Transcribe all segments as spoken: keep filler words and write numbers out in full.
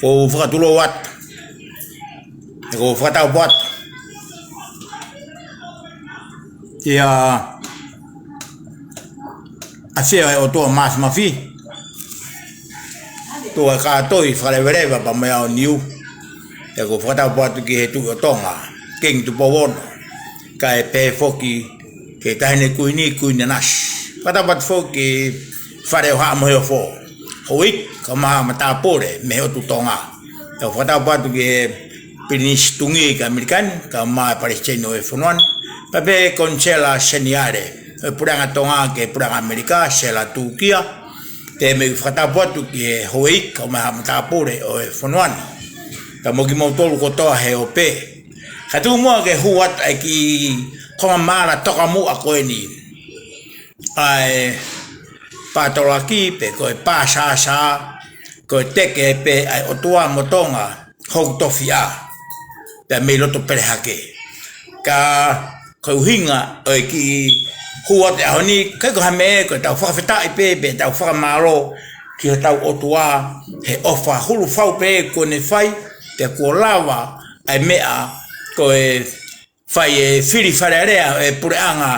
ʻOku ou fakatulou atu. ʻOku ou fakataupoatu. ʻIo, ʻafio ʻa e ʻOtua Māfimafi, ʻOtua kātoi fakaleveleva pea mo e aoniu. ʻOku ou fakataupoatu ki he Tuʻi ʻo Tonga, Kingi Tupou Ono, kae pehē foki ki he Taʻahine Kuini, Kuini Nanasī. Fakataupoatu foki ki he Fale ʻo Haʻa Moheofo, Houʻeiki kae ʻumaʻā haʻa matāpule mei he ʻotu Tonga. ʻOku ou fakataupoatu ki he Pilinisi Tungī ki ʻAmelika ni, kae ʻumaʻā e Palesiteni ʻo e fonua ni, pea pehē ki he Konisela Seniale ʻo e Puleʻanga Tonga ki he Puleʻanga ʻAmelika, Sela Tūkia. Pea mo e fakataupoatu ki he Houʻeiki kae ʻumaʻā haʻa matāpule ʻo e fonua ni, pea mo kimoutolu kotoa he ope. Kae tuku muʻa ke hū atu ʻa e kiʻi konga maʻala tokamuʻa ko eni, ʻa e pātoloaki pe ko e pāsāsā, ko e teke pē ʻa e ʻOtua mo Tonga hoku tofiʻa, pea mei loto pele hake. Ka ko e ʻuhinga ʻo e kiʻi hū atu he ʻaho ni, ʻikai ko ha meʻa, ko ʻetau fakafetaʻi pē, pea tau fakamālō ki hotau ʻOtua he ʻofa hulu fau pē kuo ne fai, pea kuo lava ʻa e meʻa ko e fai e fili Fale Alea ʻo e Puleʻanga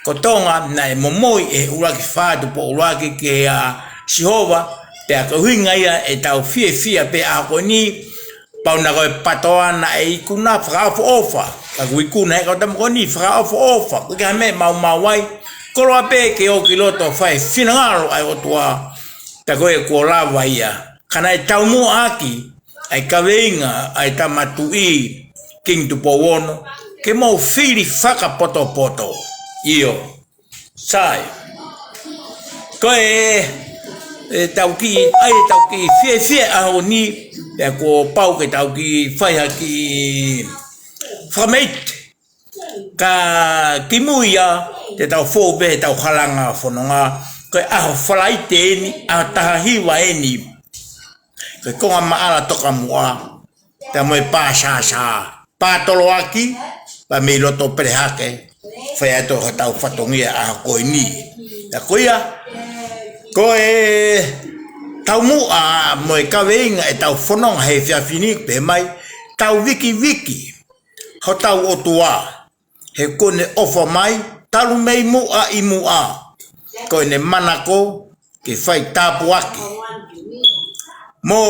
ko Tonga, naʻe momoi ʻe he ʻuluaki fā Tupou ʻUluaki kia Sihova, pea ko e ʻuhinga ia ʻetau fiefia pē he ʻaho ko eni, pau naʻa ko e PTOA naʻe ikuna fakaʻofoʻofa, ka kuo ikuna ʻe he kau tama ko eni fakaʻofoʻofa, ʻoku ʻikai ha meʻa maumau ai, koloa pē ke ō ki loto ʻo fai e finangalo ʻa e ʻOtua, pea ko e kuo lava ia. Ka naʻe taumuʻa ʻaki ʻa e kaveinga ʻa e Tama Tuʻi, Kingi Tupou Ono, ke mou fili fakapotopoto. ʻIo. Sai. Ko e, ʻetau kiʻi, ʻa ʻetau kiʻi fiefia he ʻaho ni, pea kuo pau ke tau kiʻi fai ha kiʻi fakameʻite. Ka kimui ia, te tau fou pē heʻetau halanga fononga, ko e ʻaho Falaite eni, ʻaho taha hiva eni, ko e konga maʻala tokamuʻa, pea mo e pāsāsā, pātoloaki, pea mei loto pele hake, fai atu hotau fatongia he ʻaho ko eni. Pea ko ia, ko e taumuʻa mo e kaveinga ʻetau fononga he efiafi ni, pehē mai, tau vikiviki hotau ʻOtua, he kuo ne ʻofa mai talu mei muʻa ʻi muʻa, ko ʻene manako ke fai tāpuaki mo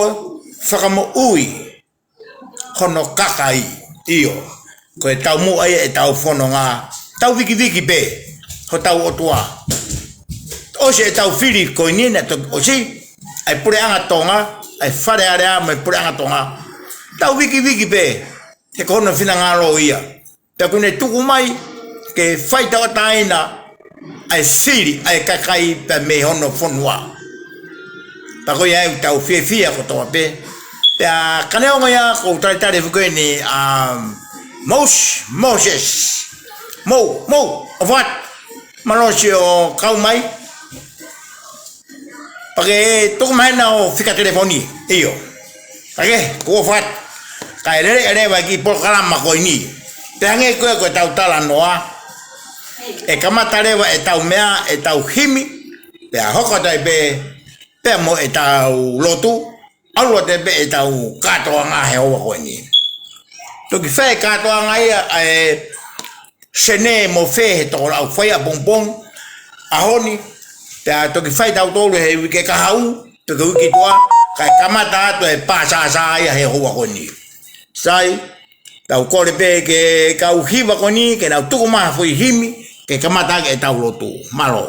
fakamoʻui hono kakai. ʻIo, ko e taumuʻa ia ʻetau fononga, tau vikiviki pē hotau ʻOtua. ʻOsi ʻetau fili ko eni, naʻe toki ʻosi ʻa e Puleʻanga Tonga, ʻa e Fale Alea mo e Puleʻanga Tonga. Tau vikiviki pē, he ko hono finangalo ia. Pea kuo ne tuku mai ke fai tauʻatāina ʻa e fili ʻa e kakai pea mei hono fonua. Pea ko ia ʻoku tau fiefia kotoa pē. Pea ka neongo ia, ʻoku ou talitali foki eni ʻa Mos-, Moses. Mou, mou, ʻofa atu. Mālō siʻo kau mai. Pea ke tuku mai ʻena ʻo fika telefoni. ʻIo. Pea ke, kuo fat. Kae lele e leva e kiʻi polokalama ko eni. Pea hangē ko e, ko ʻetau talanoa, ʻe kamata leva ʻetau meʻa, ʻetau himi, pea hoko atu ai pē, pea mo ʻetau lotu, ʻalu atu ai pē ʻetau kātoanga he houa ko eni. Toki fai e kātoanga ia ʻa e sene mo fē he tokolaʻau fai ʻapongipongi ʻaho ni, pea toki fai tautolu he uike kahaʻu, pe ko e uike tuʻa, kae kamata atu e pāsāsā ia he houa ko eni. Sai, tau kole pē ki he kau hiva ko eni, ke nau tuku mai ha foʻi himi, ke kamata ʻaki ʻetau lotu. Mālō.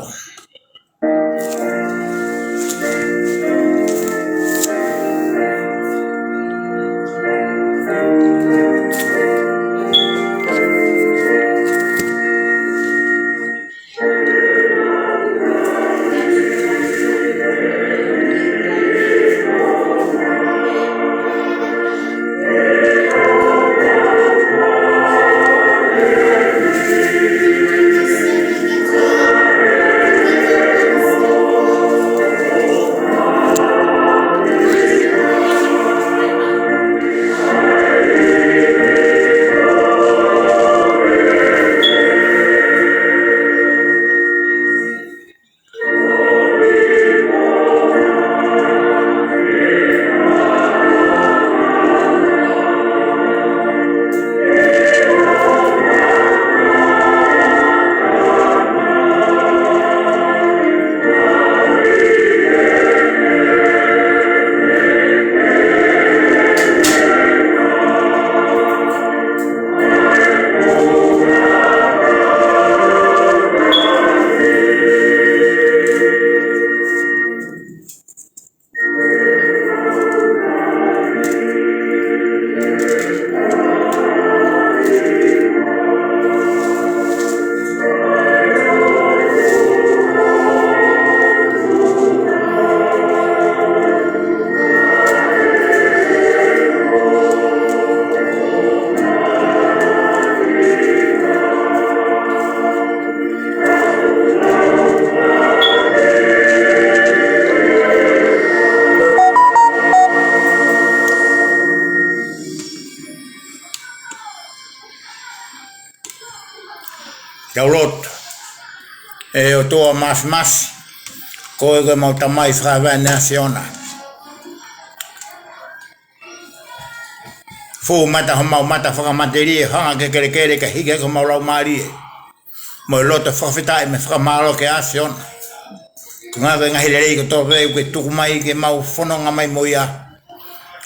Tau lotu. ʻE ʻOtua Māfimafi, ko koe ko ʻemau Tamai fakavaʻe ʻi he ʻAfiona. Fuʻu mata homau mata fakamatelie, hanga ki he kelekele kae hiki hake homau laumālie mo e loto fakafetaʻi mo e fakamālō ki he ʻAfiona. Ko e ngaahi, ko e ngaahi lelei kotoa pē ʻoku ke tuku mai ke mau fononga mai mo ia,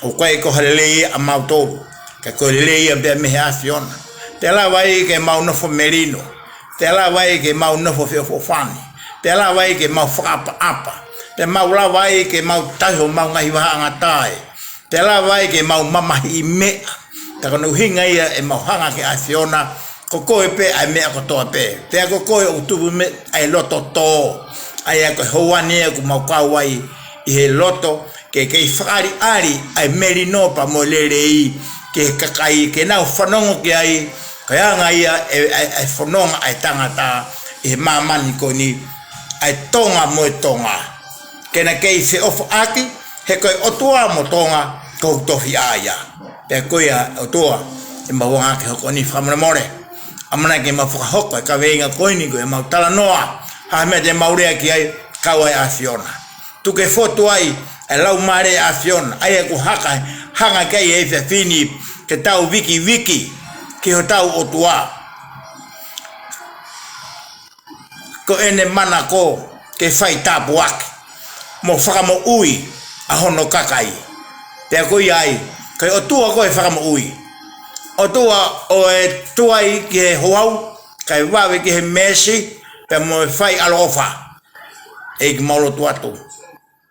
ʻoku ʻikai ko ha lelei ia ʻamautolu, ka ko e lelei ia pē mei he ʻAfiona. Pea lava ai ke mau nofo melino, pea lava ai ke mau nofo feʻofoʻofani, pea lava ai ke mau fakaʻapaʻapa, pea mau lava ai ke mau tauhi homau ngaahi vahaʻangatae, pea lava ai ke mau mamahiʻi meʻa. Ka ko hono ʻuhinga ia ʻemau hanga ki he ʻAfiona, ko koe pē ʻa e meʻa kotoa pē. Pea ko koe ʻoku tupu mei ai e loto tō, ʻa ia ko e houa ni ʻoku mau kau ai ʻi he loto, ke kei fakaʻaliʻali ʻa e melino pea mo e lelei ki he kakai, ke nau fanongo ki ai, ko e anga ia ʻe, ʻe, ʻe fononga ʻa e tangata ʻi he māmani ko eni, ʻa e Tonga mo e Tonga. Ke na kei feʻofaʻaki, he ko e ʻOtua mo Tonga, ko hoku tofiʻa ia. Pea ko ia ʻOtua, ʻemau hanga ki he houa ni fakamolemole. ʻAmanaki ke mau fakahoko e kaveinga ko eni ko ʻemau talanoa, ha meʻa te mau lea ki ai, kau ai ʻa e ʻAfiona. Tuku ke fotu ai ʻa e Laumālie ʻo e ʻAfiona, ʻa ia ʻoku haka, hanga ki ai he efiafi ni, ke tau vikiviki ki hotau ʻOtua. Ko ʻene manako ke fai tāpuaki mo fakamoʻui ʻa hono kakai. Pea ko ia ai, ko e ʻOtua ko e fakamoʻui. ʻOtua ʻo e tuai ki he houhau, kae vave ki he meesi, pea mo e fai ʻaloʻofa. ʻEiki, mau lotu atu.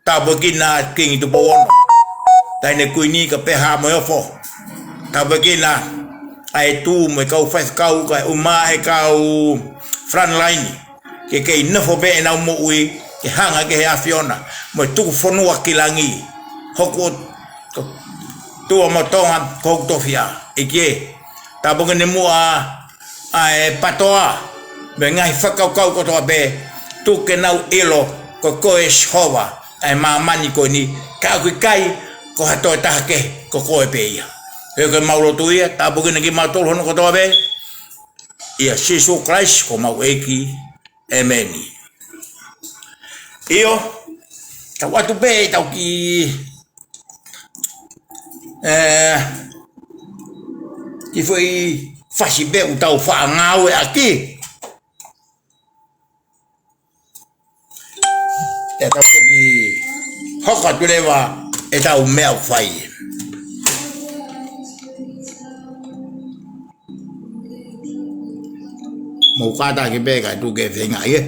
Tāpuekina Kingi Tupou Ono, Taʻahine Kuini, kae pehē mo e ofo. Tāpuekina ʻa e tuʻi mo e kau faifekau, kae ʻumaʻā e kau frontline, ke kei nofo pē ʻenau moʻui, ke hanga ki he ʻAfiona, mo e tuku fonua ki langi. Hoku ʻOtua mo Tonga, ko hoku tofiʻa. ʻEiki ē, tāpuekina muʻa ʻa e PTOA, mo e ngaahi fakakaukau kotoa pē, tuku ke nau ʻilo ko koe Sihova ʻa e māmani ko eni, ka ʻoku ʻikai ko ha toe taha kehe, ko koe pē ia. Ko ia ko ʻemau lotu ia, tāpuekina kimautolu hono kotoa pē, ʻia Sīsū Kalaisi ko homau ʻEiki. ʻĒmeni. ʻIo, tau ʻoatu pē ʻetau kiʻi, ē, kiʻi foʻi fasi pē ʻoku tau faʻa ngāueʻaki. Pea tau toki hoko atu leva ʻetau meʻa ʻoku fai. Mou kātaki pē kae tuku ke feinga ē.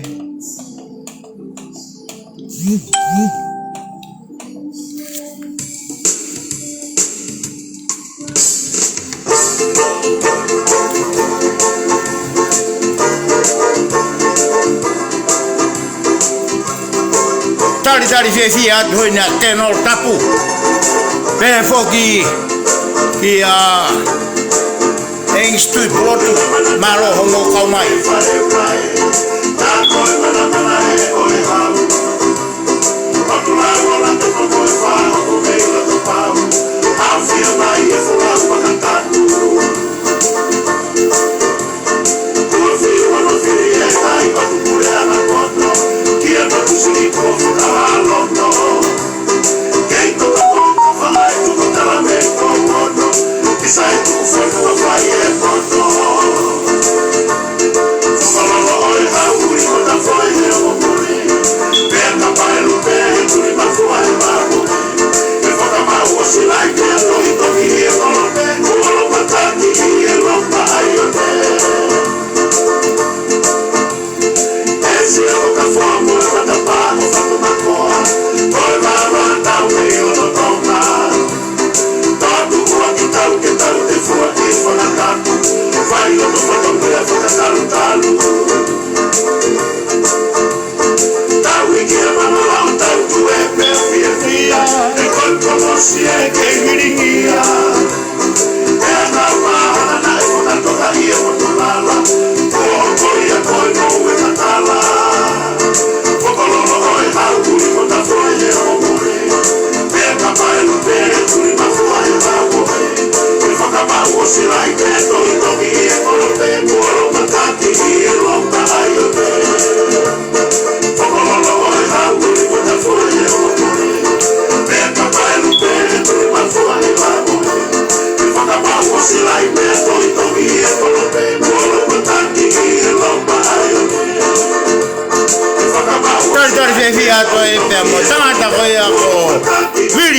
Talitali fiefia atu hoi na Colonel Tapu. Pehē foki kia Eng Stui Pulotu, mālō hoʻomou kau mai.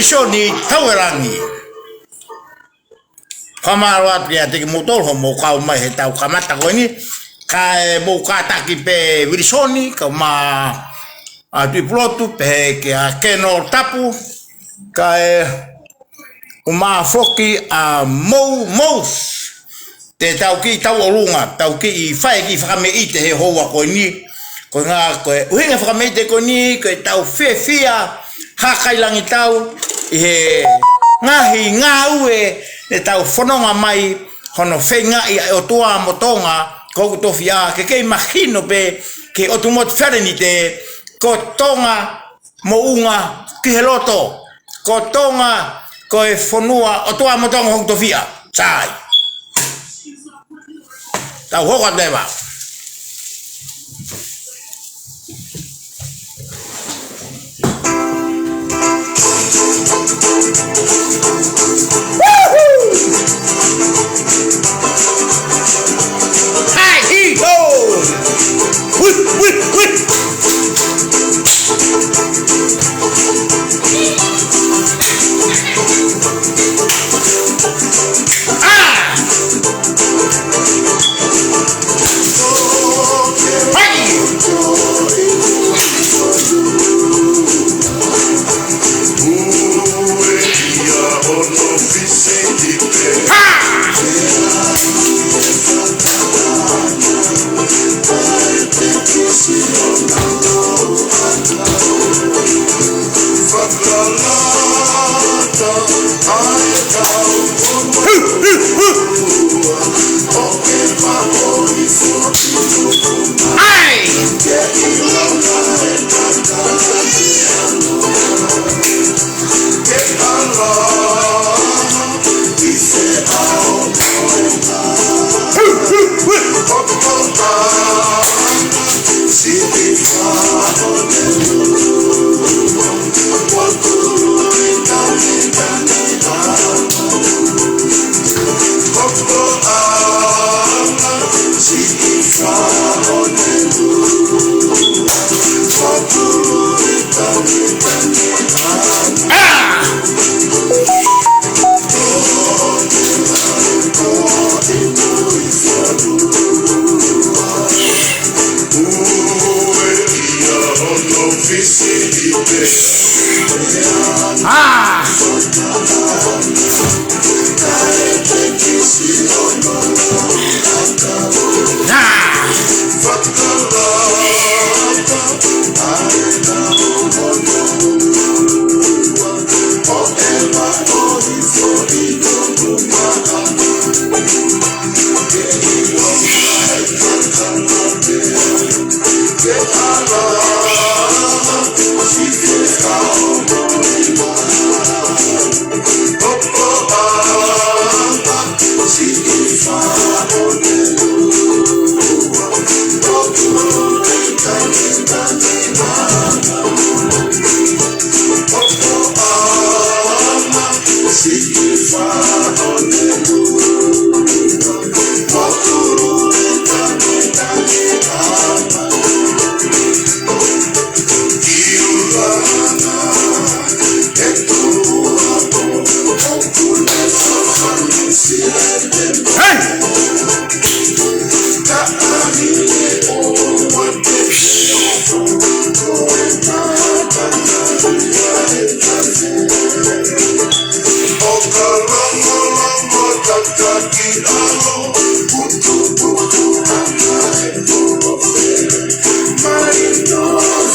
Sione Tauelangi. Fakamālō atu kiate kimoutolu hoʻomou kau mai he tau kamata ko eni. Kae mou kātaki pē Vilisoni, kae ʻumaʻā ʻa Tuʻipulotu, pehē kia Keno Tapu, kae ʻumaʻā foki ʻa Mou Mous. Te tau kiʻi tauʻolunga, tau kiʻi fai e kiʻi fakameʻite he houa ko eni. Ko e ngā, ko e ʻuhinga fakameʻite ko eni, ko e tau fiefia, hākailangitau, ʻi he ngaahi ngāue ne tau fononga mai, hono feingaʻi ʻa e ʻOtua mo Tonga, ko hoku tofiʻa, ke kei mahino pē ki he ʻotu motu Felenite, ko Tonga moʻunga ki he loto. Ko Tonga, ko e fonua ʻOtua mo Tonga hoku tofiʻa. Sai. Tau hoko atu leva. Woohoo! Hi, hi, ho! Hui, hui, hui!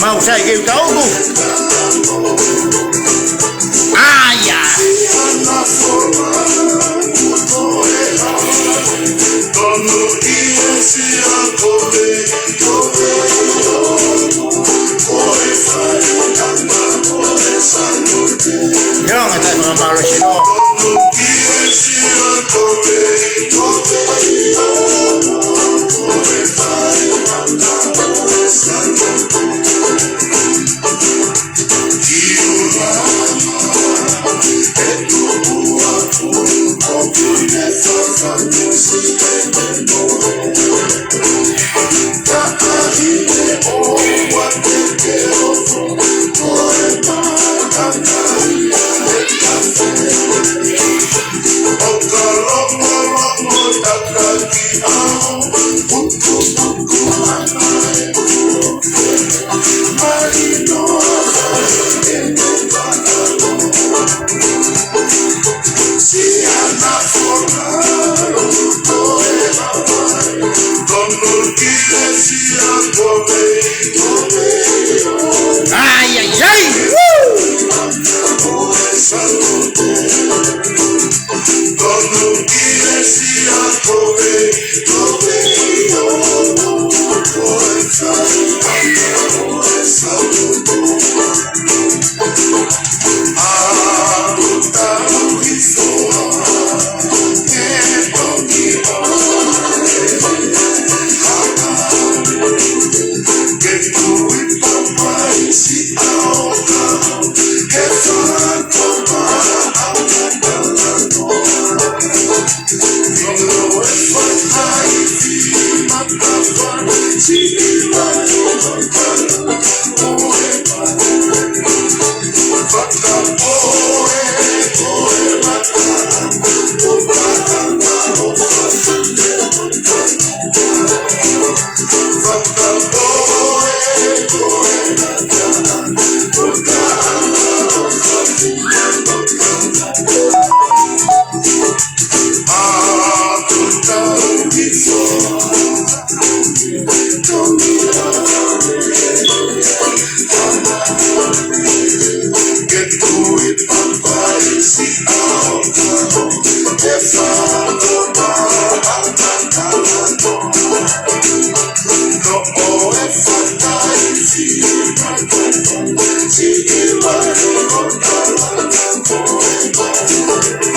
Mau sai ke uta oku. Aia. Yo, me está con Mauricio. Ai, ai, ai! Woo!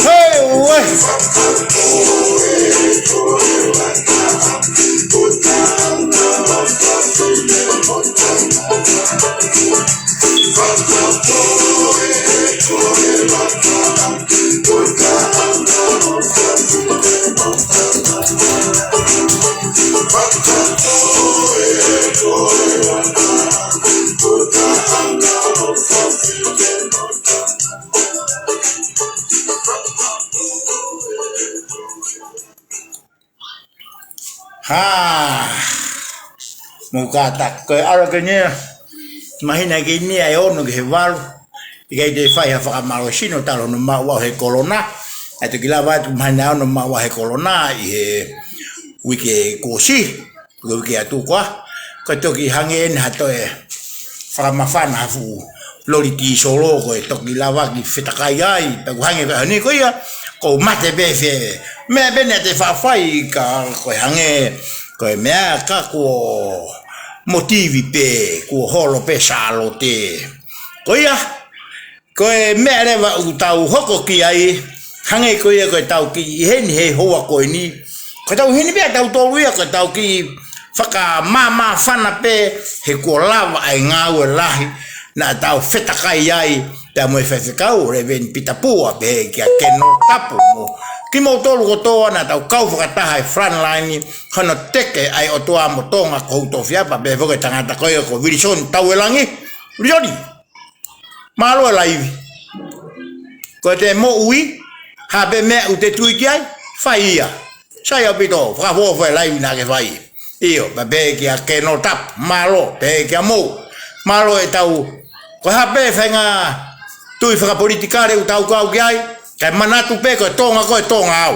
Hey, ué! Hā, mou kātaki. Ko e ʻaho ko eni, māhina ko eni ʻe ono ki he valu, ʻikai te fai ha fakamālohisino talu hono maʻu ʻa e kolona. ʻE toki lava atu māhina ʻe ono maʻu ʻa e kolona ʻi he uike kuo ʻosi, ko e uike atu ko ā. Ko e toki hangē eni ha toe fakamafana ha fuʻu loli tīsolo ko e toki lava ke fetakai ai, pea ʻoku hangē ko eni ko ia, ʻoku mate pē fē. Meʻa pē naʻa te faʻa fai ka ko e hangē, ko e meʻa ka kuo motivi pē, kuo holo pē Sālote. Ko ia, ko e meʻa leva ʻoku tau hoko ki ai, hangē ko ia ko e tau kiʻi ʻi heni he houa ko eni. Ko e tau ʻi heni pē ʻa tautolu ia, ko e tau kiʻi fakamāmāfana pē he kuo lava ʻa e ngāue lahi naʻa tau fetakai ai, pea mo e faifekau, Leveni Pita Pua, pehē kia Keno Tapu mo kimoutolu kotoa naʻa tau kau fakataha he frontline, hono teke ʻa e ʻOtua mo Tonga ko hoku tofiʻa, pea pehē foki e tangata ko ia ko Vilisoni Tauelangi. Vilisoni! Mālō e laivi. Ko ʻete moʻui, ha pē meʻa ʻoku te tui ki ai, fai ia. Sai ʻaupito, fakaʻofoʻofa e laivi naʻa ke fai. ʻIo, pea pehē kia Keno Tapu, mālō, pehē kia mou. Mālō e tau, ko e hā pē faʻahinga tui fakapolitikale ʻoku tau kau ki ai, kae manatu pē ko e Tonga koe, Tonga au.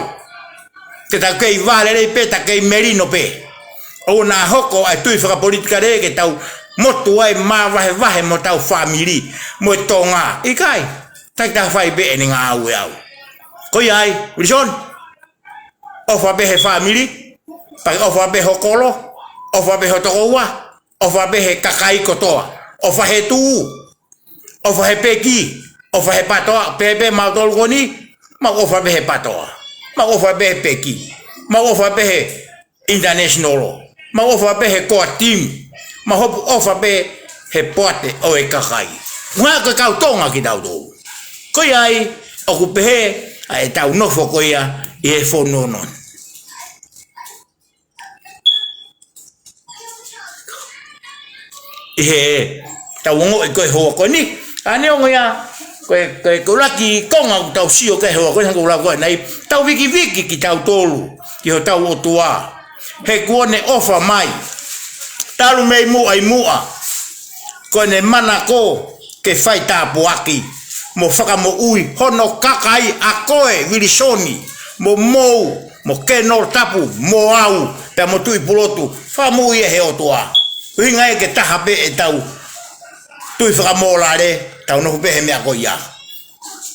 Te tau kei vālelei pē, tau kei melino pē. ʻOua naʻa hoko ʻa e tui fakapolitikale ke tau motu ai māvahevahe mo hotau fāmili, mo e Tonga. ʻIkai, tau kiʻi fai pē ʻene ngāue au. Ko ia ai, Vilisoni, ʻofa pē he fāmili, pea ke ʻofa pē ho kolo, ʻofa pē ho tokoua, ʻofa pē he kakai kotoa, ʻofa he tuʻu, ʻofa he peki, ʻofa he patoa, pehē pē mautolu ko eni, mau ʻofa pē he patoa, mau ʻofa pē he peki, mau ʻofa pē he international, mau ʻofa pē he core team, mau hopo ʻofa pē he poate ʻo e kakai. Ngā ko e kau Tonga kitautolu. Ko ia ai, ʻoku pehē ʻa e tau nofo ko ia ʻi he fonua ni. ʻI he tau ongoʻi ko e houa ko eni. ʻA eni ongo ia, ko e, ko e, ko e ʻuluaki konga ʻoku tau sio ki he houa ko eni, hangē ko e lau ko eni, tau vikiviki kitautolu ki hotau ʻOtua. He kuo ne ʻofa mai talu mei muʻa ʻi muʻa, ko ʻene manako ke fai tāpuaki mo fakamoʻui hono kakai ʻa koe Vilisoni, mo Mou, mo Kenolo Tapu, mo au, pea mo Tuʻi Pulotu, fakamoʻui ʻe he ʻOtua. ʻUhinga ia ke taha pē ʻetau tui fakamōlale, tau nofo pē he meʻa ko ia.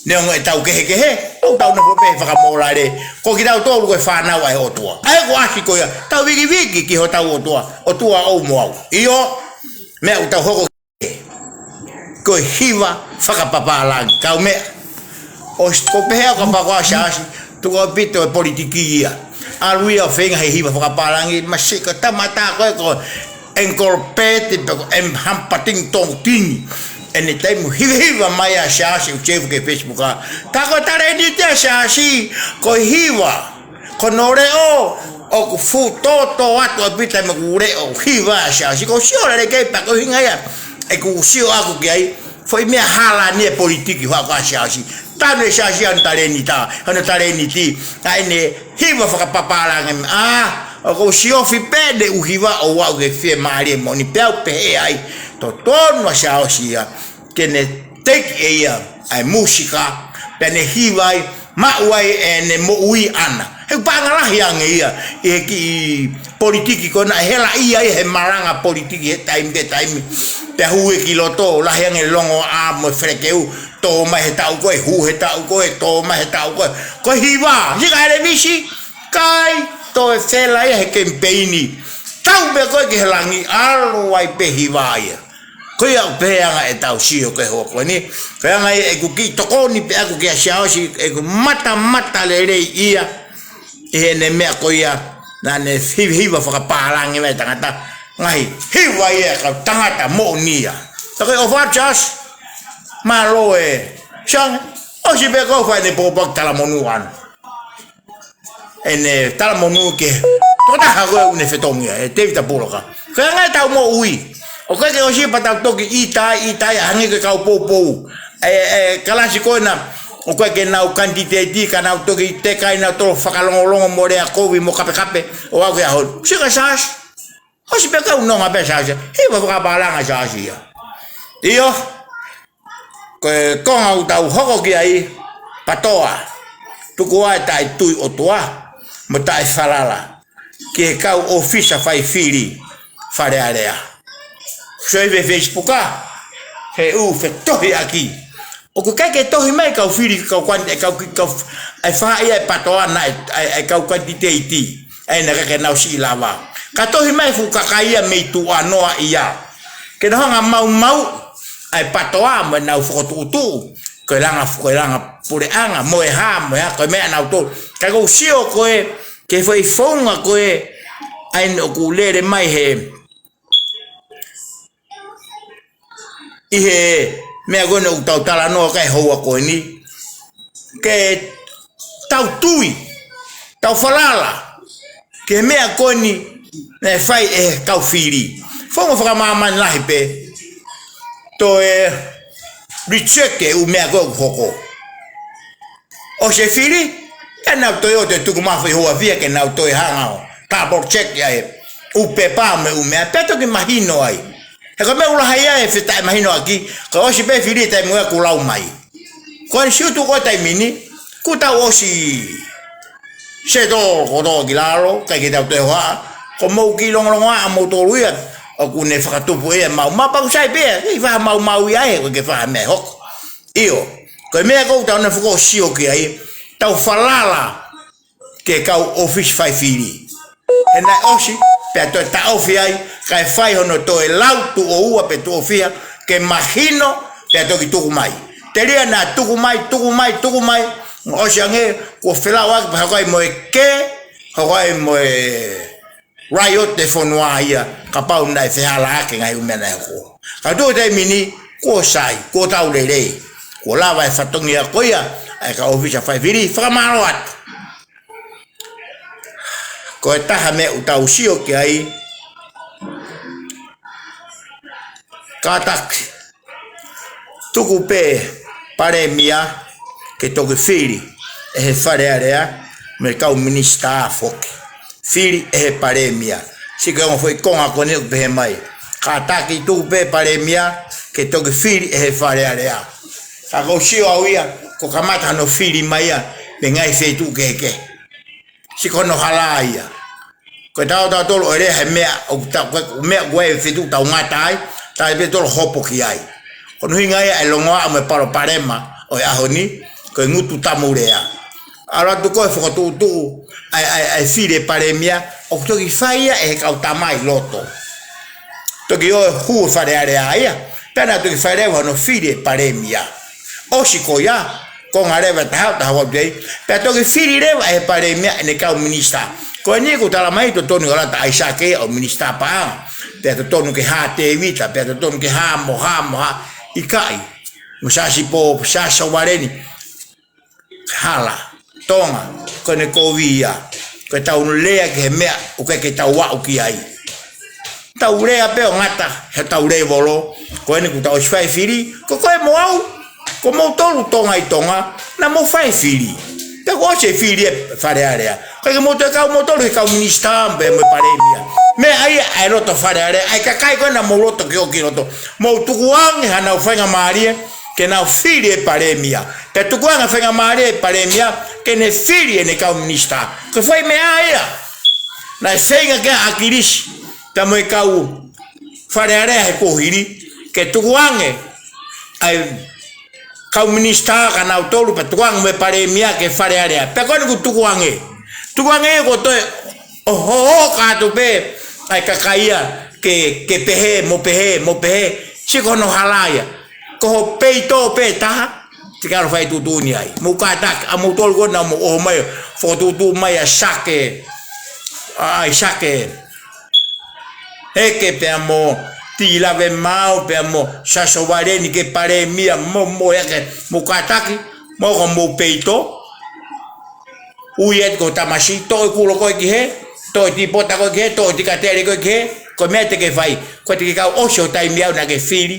Neongo ʻetau kehekehe, ʻoku tau nofo pē he fakamōlale. Ko kitautolu ko e fānau ʻa e ʻOtua. ʻA ia ko e ʻasi ko ia, tau vikiviki ki hotau ʻOtua, ʻOtua ʻoʻou mo au. ʻIo, meʻa ʻoku tau hoko ko e hiva fakapapālangi. Kau meʻa, ʻosi ko e pehē ʻa e kau pako ʻa Siaosi, tuku ʻaupito e politiki ia. ʻAlu ia ʻo feinga he hiva fakapapālangi, masiʻi ko e tama tā ko ē ko Engelbert, pe ko M Humperdinck Tongitini. ʻEne taimi hivahiva mai ʻa Siaosi ʻoku save ki he Facebook ʻa. Tā ko e talēniti ʻa Siaosi, ko e hiva. Ko hono leʻo, ʻoku fuʻu tōtōatu ʻaupito ʻa e meʻa ʻoku leʻo hiva ʻa Siaosi. Ko e sio lelei ki ai pea ko e ʻuhinga ia ʻeku sio ʻaku ki ai. Foʻi meʻa hala ni e politiki hua ko ʻa Siaosi. Tanu ʻe Siaosi hono talēniti, hono talēniti. ʻA ʻene hiva fakapapālangi ʻa, ʻoku ou siofi pē ʻene ʻū hiva ʻo aʻu ki he fiemālie moʻoni pea u pehē ai. Totonu ʻa Siaosi ia ke ne teʻeki ʻe ia ʻa e mūsika, pea ne hiva ai, maʻu ai ʻene moʻui ʻana. He ʻoku paʻanga lahi ange ia ʻi he kiʻi politiki ko ena ʻe hela ia ʻi he malanga politiki he taimi ki he taimi. Pea hū ia ki loto, lahi ange longoaʻa mo e felekeu, tō mai he taʻu ko ē, hū he taʻu ko ē, tō mai he taʻu ko ē. Ko e hiva, sika ʻelevisi, kai, toe fela ia he kemipeini. Tau pē ko ē ki he langi, ʻalu ai pē hiva ia. Ko ia ʻoku pehē anga ʻetau sio ko e hoa ko eni. Ko e anga ia ʻeku kiʻi tokoni pē ʻaku kia Siaosi, ʻeku matamata lelei ia ʻi heʻene meʻa ko ia, naʻa ne hivahiva fakapālangi mai tangata. Ngaahi hiva ia ka tangata moʻoni ia. Tā ko e ʻofa atu Siaosi. Mālō e Siaosi. ʻOsi pē ko e fai ʻene pōpoaki talamonū ʻana. ʻEne talamonū ke tokotaha ko ē ʻoku ne fetongi ia, ʻe Tēvita Puloka. Ko e anga ʻetau moʻui. ʻOku ʻikai ke ʻosi pea tau toki ʻita ai, ʻita ai, hangē ko e kau poupou. ʻE, ʻe, kalasi ko ena, ʻoku ʻikai ke nau kanititeiti, ka nau toki teka ai nau tolo fakalongolongo mo lea kovi mo kapekape, ʻo aʻu ki he ʻaho ni. Sika Siaosi. ʻOsi pē kau nonga pē Siaosi. Hiva fakapālangi Siaosi ia. ʻIo. Ko e konga ʻoku tau hoko ki ai, PATOA, tuku ā e taʻe tui ʻOtua, mo taʻe falala ki he kau ʻōfisa fai fili Fale Alea. Sio he Facebook ʻa, he ʻū fetohiʻaki. ʻOku ʻikai ke tohi mai kau fili, kau kuan-, e kau ki-, kau f-, ʻa e faʻahi ʻa e PATOA naʻe, ʻa e, ʻa e kau kanititeiti. ʻA ia naʻe ʻikai ke nau siʻi lava. Ka tohi mai fuʻu kakai ia mei tuʻa noa ia. Ke nau hanga maumau, ʻa e PATOA mo ʻenau fokotuʻutuʻu. Ko e langa, ko e langa puleʻanga, mo e hā, mo e hā, ko e meʻa nautolu. Ka ʻoku ou sio ko ē, ki he foʻi founga ko ē, ʻa eni ʻoku lele mai he ʻi he meʻa ko eni ʻoku tau talanoa ki ai he houa ko eni. Ke tau tui, tau falala, ki he meʻa ko eni naʻe fai ʻe he kau fili. Founga fakamāmani lahi pē, toe reject e ʻū meʻa ko ē ʻoku hoko. ʻOsi e fili, ʻe nau toe ō ʻo toe tuku mai ha foʻi houa fiha ke nau toe hanga ʻo double check ʻa e ʻū pepa mo e ʻū meʻa, pea toki mahino ai. He ko e meʻa ʻoku lahi ai e fetaʻemahinoʻaki, ka ʻosi pē fili taimi ʻoku lau mai. Ko e siʻi tuʻu ko e taimi ni, kuo tau ʻosi settle kotoa ki lalo, ʻikai ke tau toe hohaʻa, ko hoʻomou kiʻi longolongoaʻa moutolu ia, ʻoku ne fakatupu ia mau, mau pau sai pē, ʻikai faʻa maumau ia he, ʻoku ʻikai faʻa meʻa ʻe hoko. ʻIo, ko e meʻa ʻoku tau na fokosio ki ai, tau falala ki he kau ʻōfisa fai fili. He naʻe ʻosi, pea toe taʻofi ai, kae fai hono toe lau tuʻo ua pe tuʻo fiha, ke mahino, pea toki tuku mai. Telia naʻa tuku mai, tuku mai, tuku mai, ʻosi ange, kuo felau ʻaki, pea hoko ai mo e kē, hoko ai mo e riot e fonua ia, kapau naʻe fehālaaki e ngaahi ʻū meʻa naʻe hoko. Ka tuʻu he taimi ni, kuo sai, kuo tau lelei, kuo lava e fatongia ko ia ʻa e kau ʻōfisa fai fili, fakamālō atu. Ko e taha meʻa ʻoku tau sio ki ai, kātaki, tuku pē palēmia ke toki fili ʻe he Fale Alea mo e kau minisitā foki. fili ʻe he palēmia. Sio ki he ongo foʻi konga ko eni ʻoku pehē mai, kātaki tuku pē palēmia ke toki fili ʻe he Fale Alea. Ka ʻoku ou sio au ia, kuo kamata hono fili mai ia mei he ngaahi feituʻu kehekehe. Sio ki hono hala ia. Ko e tau tau tolo ʻo e lea he meʻa ʻoku tau, ko e meʻa ʻoku ʻi ai e feituʻu tau ngata ai, tau pē tolo hopo ki ai. Ko hono ʻuhinga ia e longoaʻa mo e palopalema ʻo e ʻaho ni, ko e ngutu tamu lea. ʻAlu atu ko e fokotuʻutuʻu ʻa e, ʻa e, ʻa e fili e palēmia, ʻoku toki fai ia ʻe he kau tama ʻi loto. Toki ō e hū e Fale Alea ia, pea nau toki fai leva hono fili e palēmia. ʻOsi ko ia, konga leva ʻe taha, taha ua pē, pea toki fili leva ʻe he palēmia ʻene kau minisitā. Ko eni ʻoku tala mai totonu ke ʻalu atu ʻa ʻAisake ia ʻo minisitā paʻanga. Pea totonu ke hā Tēvita, pea totonu ke hā mo hā mo hā, ʻikai. Mo Siaosi Pō, Siaosi Sovaleni. Hala, Tonga, ko ʻene kovi ia. Ko e tau lea ki he meʻa ʻoku ʻikai ke tau aʻu ki ai. Tau lea pē ʻo ngata he tau lēvolo, ko eni kuo tau ʻosi fai e fili, ko koe mo au, ko moutolu Tonga ʻi Tonga, naʻa mou fai e fili. Pea kuo ʻosi e fili e Fale Alea. ʻIkai ke mou toe kau moutolu he kau minisitā pea mo e palēmia. Meʻa ia ʻa e loto Fale Alea, ʻa e kakai ko ē naʻa mou loto ke ō ki loto. Mou tukuange haʻanau faingamālie ke nau fili e palēmia. Pea tukuange faingamālie e palēmia ke ne fili ʻene kau minisitā. Ko e foʻi meʻa ia naʻe feinga ki ai ʻa ʻAkilisi pea mo e kau Fale Alea he kuohili, ke tukuange ʻa e kau minisitā kinautolu, pea tukuange mo e palēmia ki he Fale Alea. Pea ko eni kuo tukuange. Tukuange ia kuo toe ʻohoʻoka atu pē ʻa e kakai ia ke, ke pehē, mo pehē, mo pehē. Sio ki hono hala ia. Ko ho peito pē taha te ke ʻalu ʻo fai tuʻutuʻuni ai. Mou kātaki, ʻa moutolu ko ē naʻa mou ō mai, fokotuʻutuʻu mai ʻa Sake, ʻa, ʻAisake Heke pea mo Tī Lavemaau pea mo Siaosi Sovaleni ke palēmia mo, mo Heke, mou kātaki, mou ko mou peito. Ui atu ki ho tamasiʻi, toʻo e kulo ko ē ki hē, toʻo e tīpota ko ē ki hē, toʻo e tikatele ko ē ki hē, ko e meʻa te ke fai, ko e te ke kau ʻosi ho taimi ʻaʻau naʻa ke fili.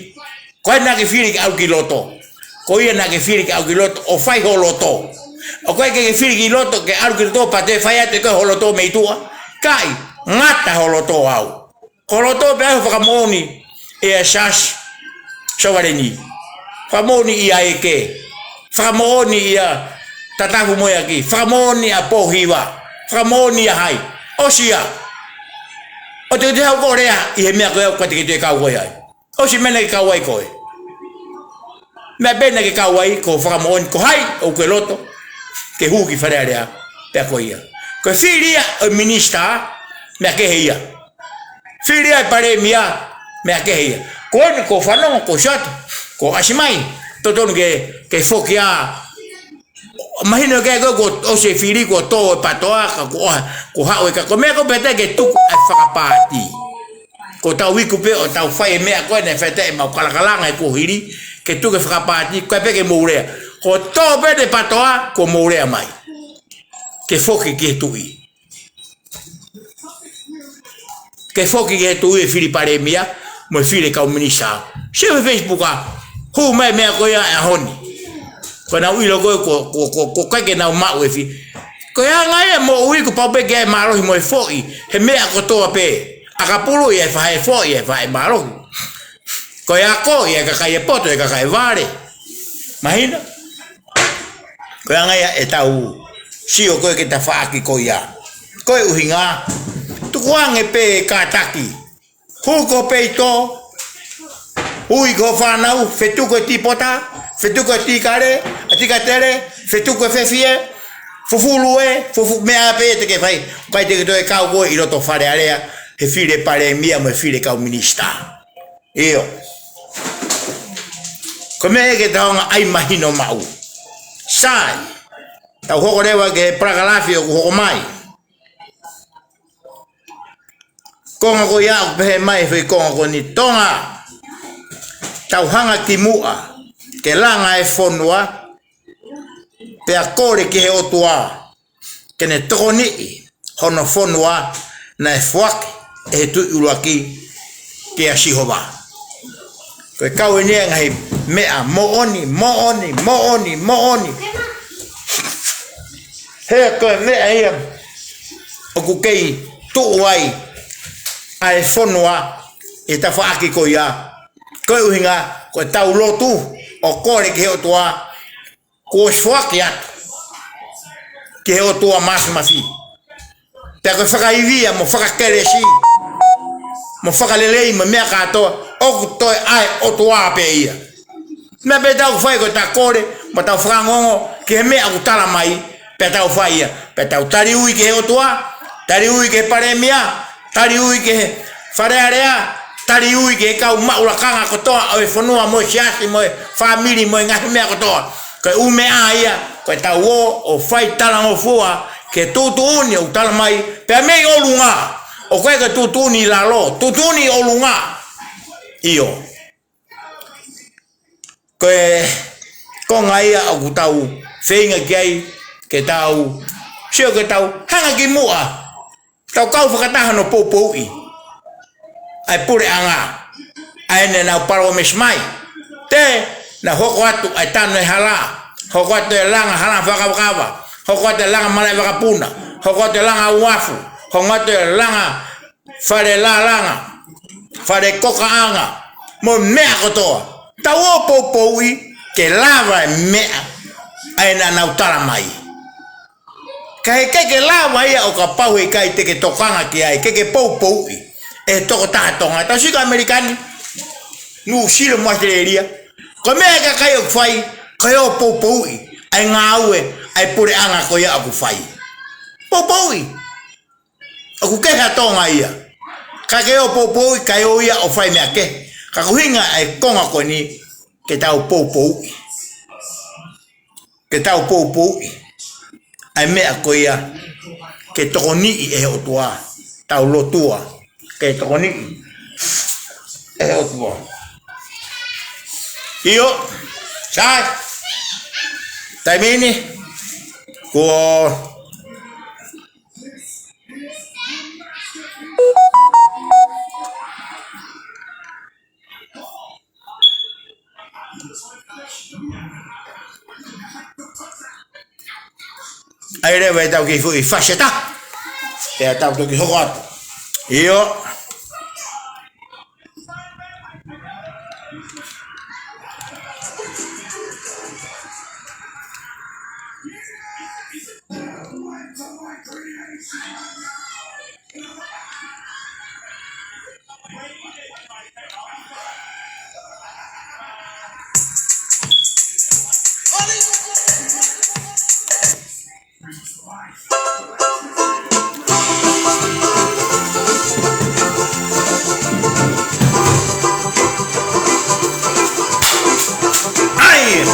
Ko ia naʻa ke fili ke ʻalu ki loto. Ko ia naʻa ke fili ke ʻalu ki loto, ʻo fai ho loto. ʻOku ʻikai ke ke fili ki loto, ke ʻalu ki loto, pea toe fai atu ʻe koe ho loto mei tuʻa. ʻIkai, ngata ho loto ʻaʻau. Ko ho loto pē ʻa e fakamoʻoni ʻia Siaosi Sovaleni. Fakamoʻoni ʻia Heke. Fakamoʻoni ʻia Tatafu mo e ʻEiki. Fakamoʻoni ʻa Pōhiva. Fakamoʻoni ʻa hai. ʻOsi ia. ʻOua te ke toe haʻu ʻo lea ʻi he meʻa ko ē ʻoku ʻikai te ke toe kau koe ai. ʻOsi e meʻa naʻa ke kau ai koe. Meʻa pē naʻa ke kau ai, ko e fakamoʻoni ko hai ʻoku ke loto ke hū ki Fale Alea, pea ko ia. Ko e fili ia ʻo e minisitā, meʻa kehe ia. Fili ia e palēmia, meʻa kehe ia. Ko eni kuo fanongo, kuo sio atu, kuo ʻasi mai, totonu ke, ke foki ā. Mahino ke ko, kuo ʻosi e fili, kuo tō e PATOA, ka kuo, kuo haʻu e ka, ko e meʻa ko ē pē te ke tuku ʻa e fakapaati. Ko ʻetau iku pē ʻo tau fai e meʻa ko ē naʻe fai ʻe he mau kalakalanga he kuohili, ke tuku e fakapaati, ko e pē ke mou lea. Ko e tō pē ʻene PATOA, kuo mou lea mai. Ke foki ki he tuʻi. Ke foki ki he tuʻi e fili palēmia, mo e fili kau minisitā. Sio he Facebook ā, hū mai e meʻa ko ia he ʻaho ni. Ko ʻenau ʻilo ko ē, ko, ko, ko, ko e ʻikai ke nau maʻu e fili. Ko e anga ia e moʻui kuo pau pē ke ʻi ai e mālohi mo e foʻi, he meʻa kotoa pē. ʻAkapulu ʻi ai e faʻahi e foʻi, ʻi ai e faʻahi e mālohi. Ko e ako, ʻi ai e kakai e poto, ʻi ai e kakai e vale. Mahino? Ko e anga ia ʻetau sio ko ē ki he tafaʻaki ko ia. Ko e ʻuhinga, tukuange pē kātaki. Hū ki ho peito, ui ki ho fānau, fetuku e tīpota, fetuku e tīkale, ʻa e tikatele, fetuku e fefie, fufulu ē, fufu meʻa pē te ke fai, ʻikai te ke toe kau koe ʻi loto Fale Alea, he fili palēmia mo e fili kau minisitā. ʻIo. Ko e meʻa ia ke tau hanga ʻai mahino maʻu. Sai, tau hoko leva ki he palakalafi ʻoku hoko mai. Konga ko ia ʻoku pehē mai he foʻi konga ko eni, Tonga, tau hanga ki muʻa ke langa e fonua, pea kole ki he ʻOtua ke ne tokoniʻi hono fonua naʻe foaki ʻe he tuʻi ʻuluaki kia Sihova. Ko e kau eni e ngaahi meʻa moʻoni, moʻoni, moʻoni, moʻoni. He ko e meʻa ia ʻoku kei tuʻu ai ʻa e fonua ʻi he tafaʻaki ko ia. Ko e ʻuhinga, ko ʻetau lotu ʻo kole ki he ʻOtua, kuo ʻosi foaki atu ki he ʻOtua Māfimafi. Pea ko e fakaivia mo fakakelesi mo fakalelei mo e meʻa kātoa, ʻoku toe ʻa e ʻOtua pē ia. Meʻa pē ʻoku tau fai ko ʻetau kole mo ʻetau fakaongoongo ki he meʻa ʻoku tala mai, pea tau fai ia. Pea tau tali ui ki he ʻOtua, tali ui ki he palēmia, tali ui ki he Fale Alea, tali ui ki he kau maʻu lakanga kotoa ʻo e fonua mo e siasi mo e fāmili mo e ngaahi meʻa kotoa. Ko e ʻū meʻa ia, ko ʻetau ō ʻo fai talangofua ki he tuʻutuʻuni ʻoku tala mai, pea mei ʻolunga. ʻOku ʻikai ko e tuʻutuʻuni ʻi lalo, tuʻutuʻuni ʻi ʻolunga. ʻIo. Ko e konga ia ʻoku tau feinga ki ai, ke tau sio ke tau hanga ki muʻa. Tau kau fakataha ʻo poupouʻi ʻa e puleʻanga, ʻa ʻenau palōmesi mai. Te nau hoko atu ʻa e tanu ʻo e hala, hoko atu e langa hala fakakavakava, hoko atu e langa malaʻe vakapuna, hoko atu e langa uafu, hoko atu e langa fale lālanga, fale kokaʻanga, mo e meʻa kotoa. Tau ō poupouʻi ke lava e meʻa ʻa ē naʻa nau tala mai. Ka he ʻikai ke lava ia ʻo kapau he ʻikai te ke tokanga ki ai, ke ke poupouʻi ʻe he tokotaha Tonga. Tau sio ki ʻAmelika ni, Nuʻusila mo ʻAositelēlia. Ko e meʻa ʻa e kakai ʻoku fai, ko e ō poupouʻi ʻa e ngāue ʻa e puleʻanga ko ia ʻoku fai. Poupouʻi. ʻOku kehe ʻa Tonga ia. Ka ke ō poupouʻi, kae ō ia ʻo fai meʻa kehe. Ka ko e ʻuhinga ʻa e konga ko eni, ke tau poupouʻi. Ke tau poupouʻi ʻa e meʻa ko ia, ke tokoniʻi ʻe he ʻOtua. Tau lotua, ke tokoniʻi ʻe he ʻOtua. ʻIo, sai. Taimi ni, kuo ʻai leva ʻetau kiʻi foʻi fasi ʻe taha. Pea tau toki hoko atu. ʻIo. ʻAi!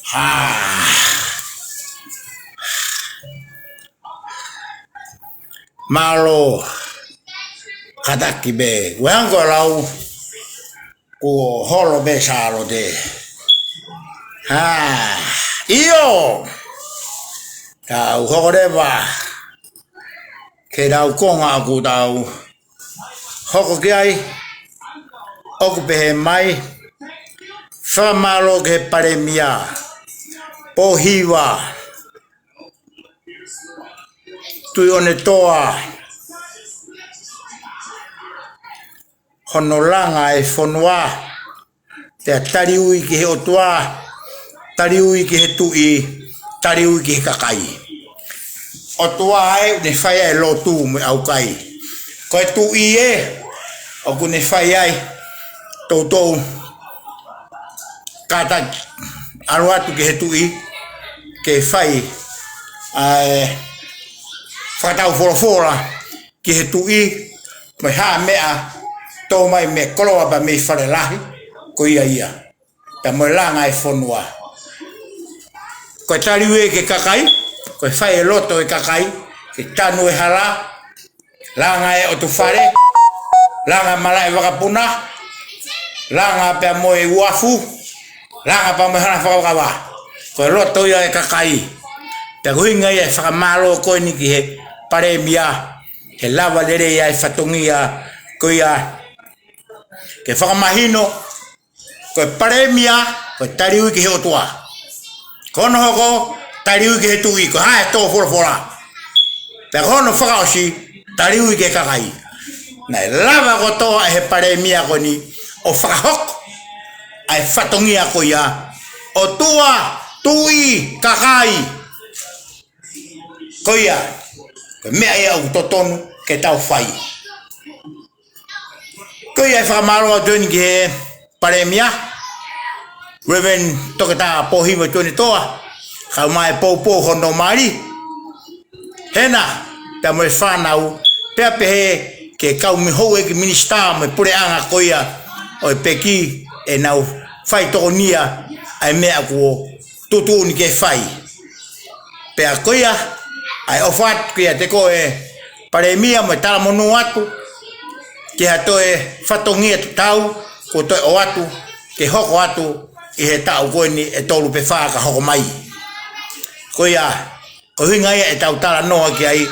Ha. Mālō. Kātaki pē. Ueango lau. Kuo holo pē Sālote. Ha. ʻIo. Tau hoko leva ki he lau konga ʻoku tau hoko ki ai, ʻoku pehē mai: Fakamālō ki he Palēmia Pōhiva Tuʻiʻonetoa, hono langa e fonua, pea taliui ki he ʻOtua, taliui ki he Tuʻi, taliui ki he kakai. ʻOtua ē, ʻoku ne fai ai e lotu mo e ʻaukai. Ko e Tuʻi ē, ʻoku ne fai ai, toutou kātaki ʻalu atu ki he Tuʻi, ke fai ʻa e fakataufolofola ki he Tuʻi, mo e hā meʻa tō mai mei koloa pea mei fale lahi, ko ia ia. Pea mo e langa e fonua. Ko e taliui ki he kakai, ko e fai e loto e kakai, ke tanu e hala, langa e ʻotu fale, langa malaʻe vakapuna, langa pea mo e uafu, langa pea mo e hala fakavakava. Ko e loto ia e kakai. Pea ko e ʻuhinga ia e fakamālō ko eni ki he Palēmia, he lava lelei ai e fatongia ko ia ke fakamahino, ko e Palēmia, ko e taliui ki he ʻOtua. Ko hono hoko, taliui ki he Tuʻi, ko e hā e tō folofola. Pea ko hono fakaʻosi, taliui ki he kakai. Naʻe lava kotoa ʻe he Palēmia ko eni ʻo fakahoko ʻa e fatongia ko ia, ʻOtua, Tuʻi, kakai. Ko ia, ko e meʻa ia ʻoku totonu ke tau fai. Ko ia e fakamālō atu eni ki he Palēmia, Reverend Toketā Pōhiva Tuʻiʻonetoa, kae ʻumaʻā e poupou hono mali. Hena, pea mo e fānau, pea pehē ki he kau houʻeiki minisitā mo e puleʻanga ko ia ʻo e peki, ʻenau fai tokonia ʻa e meʻa kuo tuʻutuʻuni ke fai. Pea ko ia, ʻa e ʻofa atu kiate koe Palēmia mo e talamonū atu, ki ha toe fatongia tatau, kuo toe ʻoatu, ke hoko atu ʻi he taʻu ko eni ʻe tolu pe fā ka hoko mai. Ko ia, ko e ʻuhinga ia ʻetau talanoa ki ai,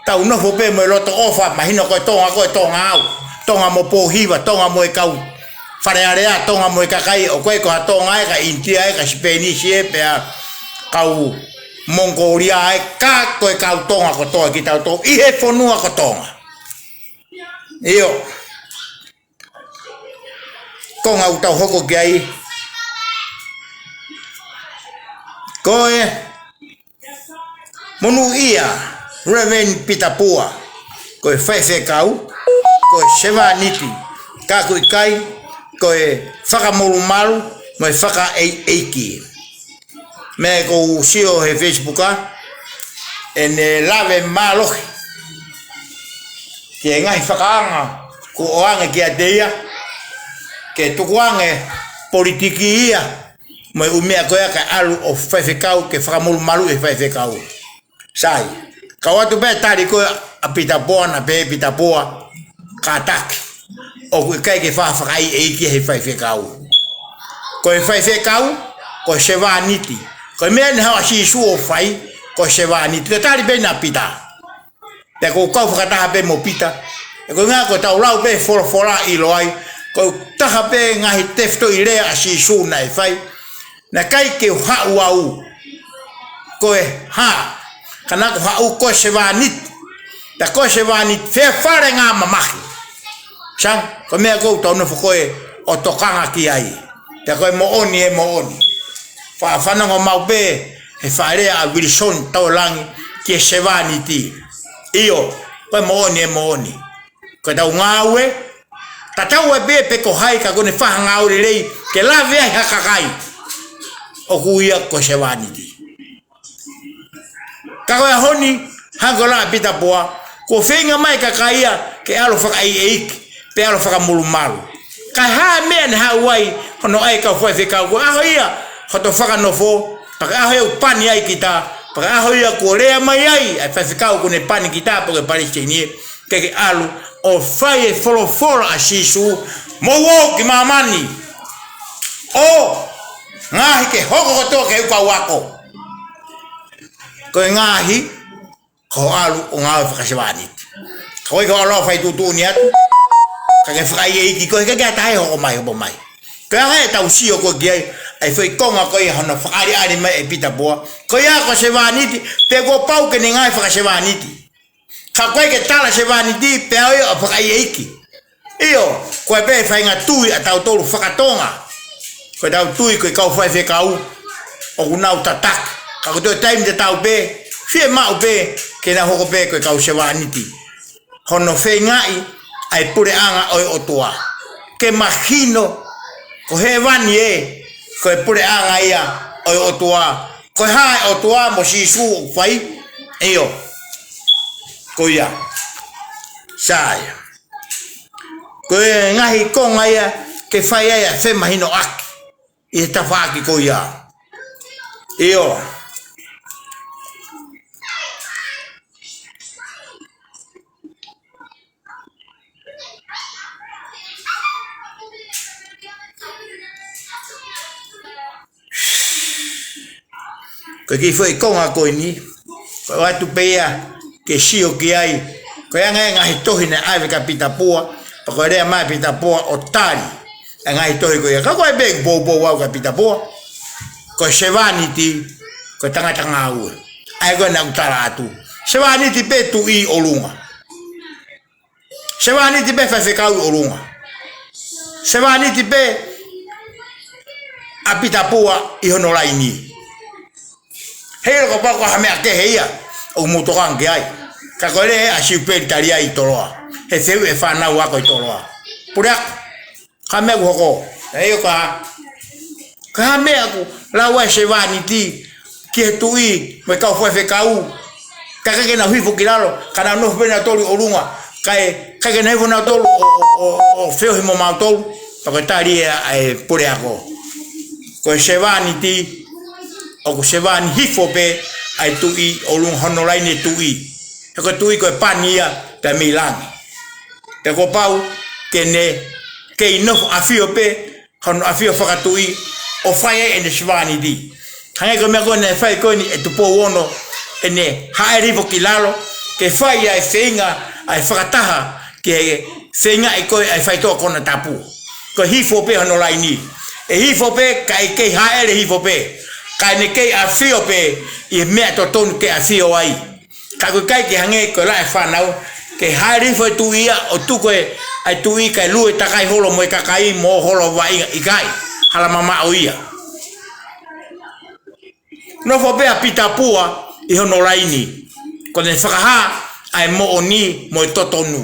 tau nofo pē mo e loto ʻofa, mahino ko e Tonga, ko e Tonga au. Tonga mo Pōhiva, Tonga mo e kau Fale Alea, Tonga mo e kakai, ʻoku ʻikai ko ha Tonga ē, ka ʻInitia ē, ka Sipenisi ē, pea kau Mongōlia ē, ka ko e kau Tonga kotoa kitautolu, ʻi he fonua ko Tonga. ʻIo. Konga ʻoku tau hoko ki ai. Ko e monūʻia Reverend Pita Pua, ko e faifekau, ko e sevāniti, ka ʻoku ʻikai ko e fakamolumalu mo e fakaʻeiʻeiki. Meʻa ʻoku ou sio he Facebook ʻa ʻene lave mālohi ki he ngaahi fakaanga kuo ʻoange kiate ia, ke tukuange politiki ia, mo e ʻū meʻa ko ia kae ʻalu ʻo faifekau ke fakamolumaluʻi e faifekau. Sai, ka ʻoatu pē tali ko ē ʻa Pita Pua, naʻe pehē ʻe Pita Pua, kātaki, ʻoku ʻikai ke fai ha fakaʻeiʻeiki he faifekau. Ko e faifekau, ko e sevāniti. Ko e meʻa naʻe haʻu ʻa Sīsū ʻo fai, ko e sevāniti. Ko e tali pē ʻa Pita. Pea ʻoku ou kau fakataha pē mo Pita. He ko e ʻuhinga ko ʻetau lau pē folofola ʻiloa ai, ko e taha pē ngaahi tefitoʻi lea ʻa Sīsū naʻe fai. Naʻe ʻikai ke u haʻu au ko e hā, ka naʻa ku haʻu ko e sevāniti. Pea ko e sevāniti, fēfē fale ngaahi mamahi. Sai, ko e meʻa ʻoku tau nofo ko ē ʻo tokanga ki ai. Pea ko e moʻoni, ʻe moʻoni. Fa-, fanongo maʻu pē he fakalea ʻa Vilisoni Tauelangi ki he sevāniti. ʻIo, ko e moʻoni, ʻe moʻoni. Ko ʻetau ngāue, tatau ai pē pe ko hai ka ʻoku ne fai ha ngāue lelei, ke lave ai ha kakai, ʻoku ui ia ko e sevāniti. Ka ko e ʻaho ni, hangē ko e lea ʻa Pita Pua, kuo feinga mai e kakai ia ke ʻalu ʻo fakaʻeiʻeiki, pe ʻalu ʻo fakamolumalu. Ka ko e hā e meʻa naʻe haʻu ai hono ʻai e kau faifekau, ko e ʻaho ia hoto fakanofo, Pea ko e ʻaho ia ʻoku pani ai kita, pea ko e ʻaho ia kuo lea mai ai ʻa e faifekau kuo ne pani kita, pea ko e palesiteni ē, ke ke ʻalu ʻo fai e folofola ʻa Sīsū, mou ō ki māmani ʻo ngaahi ke hoko kotoa ke u kau ako. Ko e ngaahi ko hoʻo ʻalu ʻo ngāue fakasevāniti. Ka ko e ke ʻalu ʻo fai tuʻutuʻuni atu, ka ke fakaʻeiʻeiki koe, ka ke ʻatā e hoko mai, hopo mai. Ko e anga ʻetau sio ko ē ki ai, ʻa e foʻi konga ko ia hono fakaʻaliʻali mai ʻe Pita Pua. Ko ia ko e sevāniti, pea kuo pau ke ne ngāue fakasevāniti. Ka ko e ke tala sevāniti, pea ʻoua ʻe fakaʻeiʻeiki. ʻIo, ko e pē faʻahinga tui ʻa tautolu fakatonga. Ko ʻetau tui ko e kau faifekau ʻoku nau tataki. Ka ko e toe taimi tatau pē, fiemaʻu pē ke nau hoko pē ko e kau sevāniti. Hono feingaʻi ʻa e puleʻanga ʻo e ʻOtua ke mahino ko hēvani ē, ko e puleʻanga ia ʻo e ʻOtua. Ko e hā e ʻOtua mo Sīsū ʻoku fai? ʻIo. Ko ia. Sai. Ko e ngaahi konga ia ke fai ai ʻa e femahinoʻaki ʻi he tafaʻaki ko ia. ʻIo. Ko e kiʻi foʻi konga ko eni, ko e ʻoatu pē ia ke sio ki ai. Ko e anga e ngaahi tohi naʻe ʻave kia Pita Pua, pea ko e lea mai ʻa Pita Pua ʻo tali ʻa e ngaahi tohi ko ia. Ka ko e pē ʻoku poupou au kia Pita Pua, ko e sevāniti, ko e tangata ngāue. ʻA ia ko ē naʻá ku tala atu. Sevāniti pē tuʻi ʻolunga. Sevāniti pē faifekau ʻolunga. Sevāniti pē ʻa Pita Pua ʻi hono laini. Heiʻilo kapau ko ha meʻa kehe ia ʻoku mou tokanga ki ai. Ka ko e lea ʻa Siupeli tali ai ʻi Toloa. He fehuʻi ʻe he fānau ako ʻi Toloa. Puleako, ko e hā e meʻa ʻoku hoko? ʻE ʻio ka, ko e hā e meʻa ʻoku lau ai e sevāniti ki he tuʻi mo e kau faifekau? Ka ʻikai ke nau hifo ki lalo, ka nau nofo pē nautolu ʻi ʻolunga, kae ʻikai ke nau hifo nautolu ʻo, ʻo, ʻo, ʻo feohi mo mautolu. Pea ko e tali ē ʻa e puleako, ko e sevāniti, ʻoku sevāniti hifo pē ʻa e tuʻi ʻolunga, hono laini e tuʻi. He ko e tuʻi ko e pani ia pē mei langi. Pea kuo pau ke ne kei nofo ʻafio pē hono ʻafio fakatuʻi ʻo fai ai ʻene sevāniti. Hangē ko e meʻa ko ē naʻe fai ko eni ʻe Tupou Ono, ʻene hāʻele hifo ki lalo ke fai ʻa e feinga, ʻa e fakataha ki he feingaʻi ko ē ʻa e faitoʻo konatapu. Ko e hifo pē hono laini. ʻE hifo pē kae kei hāʻele hifo pē. Kae ne kei ʻafio pē ʻi he meʻa totonu ke ʻafio ai. Ka ʻoku ʻikai ke hangē ko e lau ʻa e fānau, ke hāʻele hifo e tuʻi ia ʻo tuku ʻa e tuʻi kae lue takai holo mo e kakai mo holo vaʻinga, ʻikai, hala mamaʻo ia. Nofo pē ʻa Pita Pua ʻi hono laini, ko ʻene fakahā ʻa e moʻoni mo e totonu.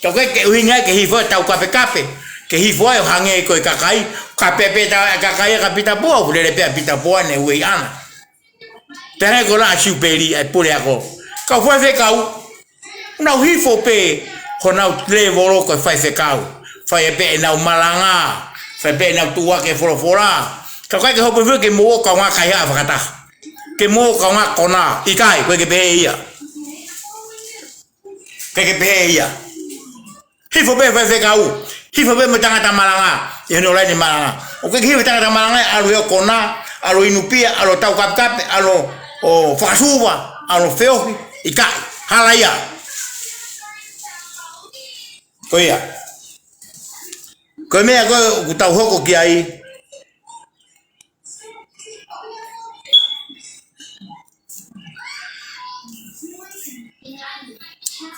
Ka ʻoku ʻikai ke ʻuhinga ke hifo e tau kapekape, ke hifo ai ʻo hangē ko e kakai, kape pē tau e kakai ʻa Pita Pua, ʻoku lele pē ʻa Pita Pua ʻene ueʻi ʻana. Pea hangē ko e lau ʻa Siupeli ʻa e puleako, kau faifekau, nau hifo pē honau lēvolo ko e faifekau. Fai pē ʻenau malanga, fai pē ʻenau tuʻuaki e folofola. Ka ʻoku ʻikai ke hopo hifo ke mou ō kaungā kaihaʻa fakataha, ke mou ō kaungā kona, ʻikai, ʻoku ʻikai ke pehē ia. ʻIkai ke pehē ia. Hifo pē faifekau, hifo pē mo e tangata malanga ʻi hono laini malanga. ʻOku ʻikai ke hifo e tangata malanga ia ʻo ʻalu ʻo kona, ʻalu inu pia, ʻalu tau kapekape, ʻalu ʻo fakasuva, ʻalu feohi, ʻikai, hala ia. Ko ia. Ko e meʻa ko ē ʻoku tau hoko ki ai,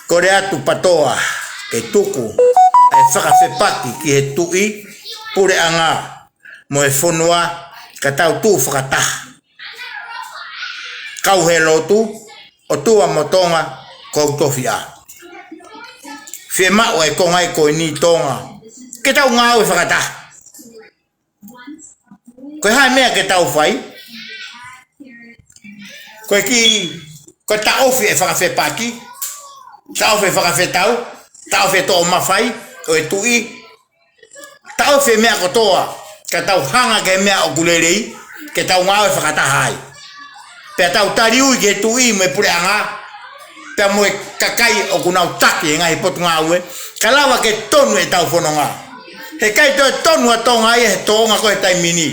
kole atu PATOA ke tuku ʻa e fakafepaki ki he tuʻi, puleʻanga mo e fonua, ka tau tuʻu fakataha. Kau he lotu, ʻOtua mo Tonga, ko hoku tofiʻa. Fiemaʻu ʻa e konga ko eni Tonga ke tau ngāue fakataha. Ko e hā e meʻa ke tau fai? Ko e kiʻi, ko e taʻofi e fakafepaki, taʻofi e fakafetau, taʻofi e toʻo mafai ʻo e tuʻi, taʻofi e meʻa kotoa, ka tau hanga ki he meʻa ʻoku lelei, ke tau ngāue fakataha ai. Pea tau taliui ki he tuʻi mo e puleʻanga, pea mo e kakai ʻoku nau taki e ngaahi potungāue, ka lava ke tonu ʻetau fononga. He ʻikai toe tonu ʻa Tonga ia he tōʻonga ko ē he taimi ni.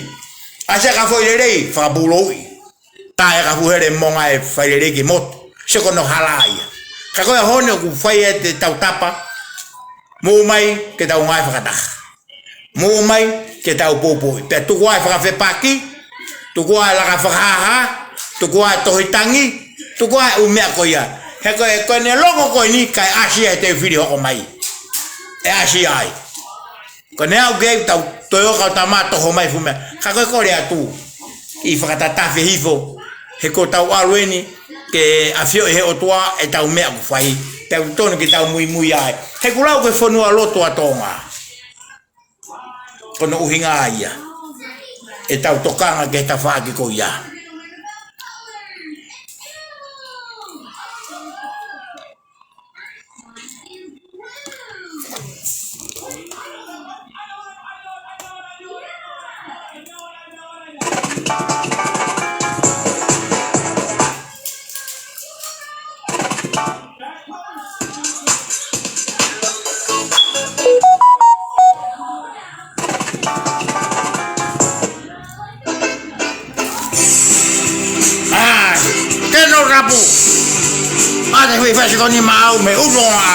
ʻAsi ʻa e kau failelei, fakapūlouʻi. Tā e kau fuhele mo e ngaahi failelei ki motu. Sio ko hono hala ia. Ka ko e ʻaho ni ʻoku fai ʻe he tautapa. Mou ō mai ke tau ngāue fakataha. Mou ō mai ke tau poupouʻi. Pea tuku ā e fakafepaki, tuku ā e laka fakahāhā, tuku ā e tohi tangi, tuku ā e ʻū meʻa ko ia. He ko e, ko ʻene longo ko eni kae ʻasi ai ʻetau fili hoko mai. ʻE ʻasi ai. Ko ʻene aʻu ki ai tau toe ō kau tama toho mai fuʻu meʻa. Ka ko e kole atu ʻi fakatatafe hifo. He ko ʻetau ʻalu eni ke ʻafioʻi ʻe he ʻOtua ʻetau meʻa ʻoku fai. Pea ʻoku tonu ke tau muimui ai. He ʻoku lau ko e fonua lotu ʻa Tonga. Ko hono ʻuhinga ia ʻetau tokanga ki he tafaʻaki ko ia. ʻAi, ke no rapu. ʻAi, te hui fasi ko ni mau me ulo a.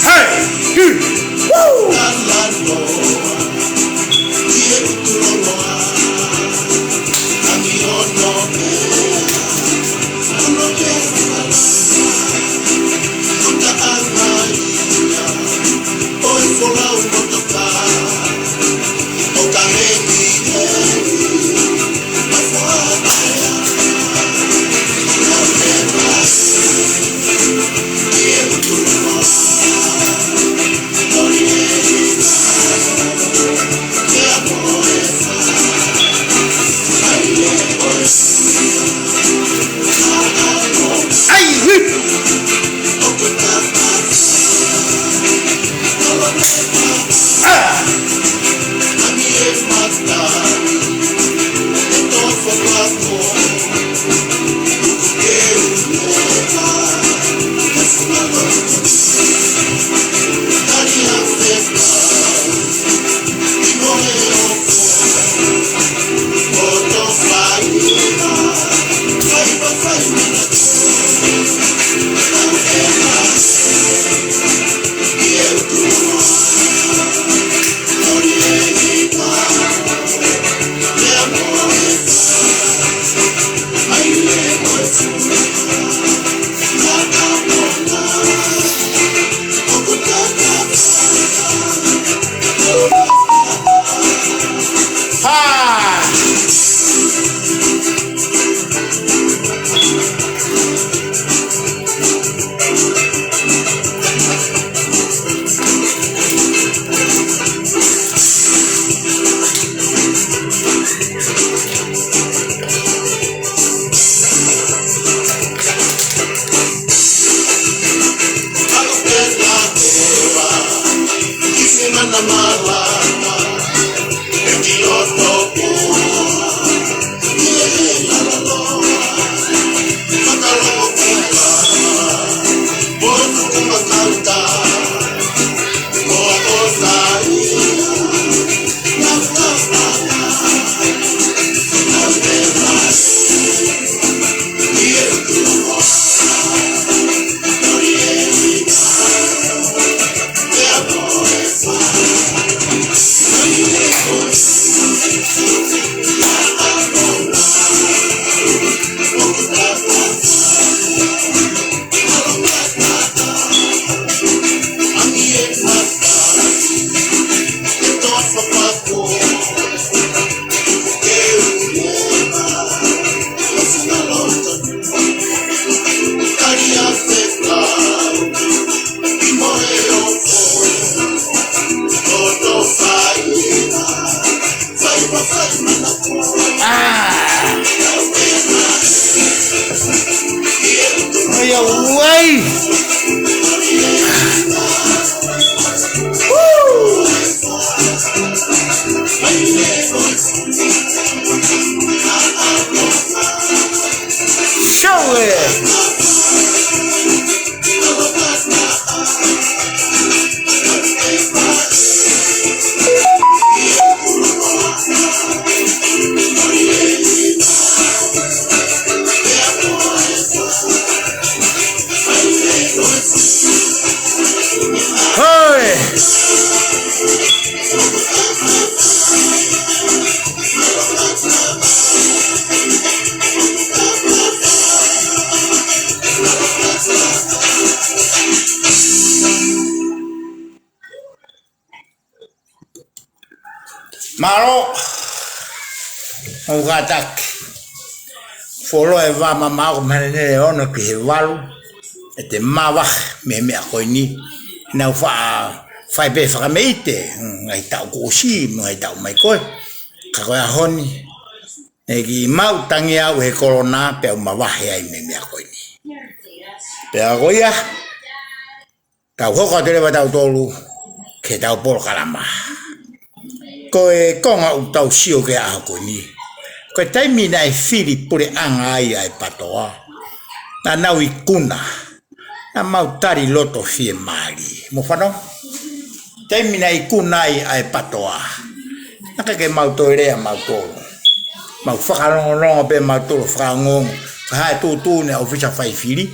Hey! Woo! Ai, au, ai. Woo! Show it! Hoi! Mālō, ʻoku kātaki. Fuoloa e vā mamaʻo ko Manele ono ki he valu, ʻe te mavahe mei he meʻa ko eni. Naʻa ku faʻa fai pē fakameʻite, mm, ngaahi taʻu kuo ʻosi, mo e ngaahi taʻu mai ko ē. Ka ko e ʻaho ni, naʻe kiʻi maʻu tangi au he kolona, pea u mavahe ai mei he meʻa ko eni. Pea ko ia, tau hoko atu leva tautolu ki heʻetau polokalama. Ko e konga ʻoku tau sio ki ai he ʻaho ko eni, ko e taimi naʻe fili puleʻanga ai ʻa e PATOA, naʻa nau ikuna, naʻa mau tali loto fiemālie. Mou fanongo? Taimi naʻe ikuna ai ʻa e PATOA, naʻe ʻikai ke mau toe lea mautolu. Mau fakalongolongo pē mautolu, fakaongoongo. Ka ʻi he tuʻutuʻuni ʻa e ʻōfisa faifili,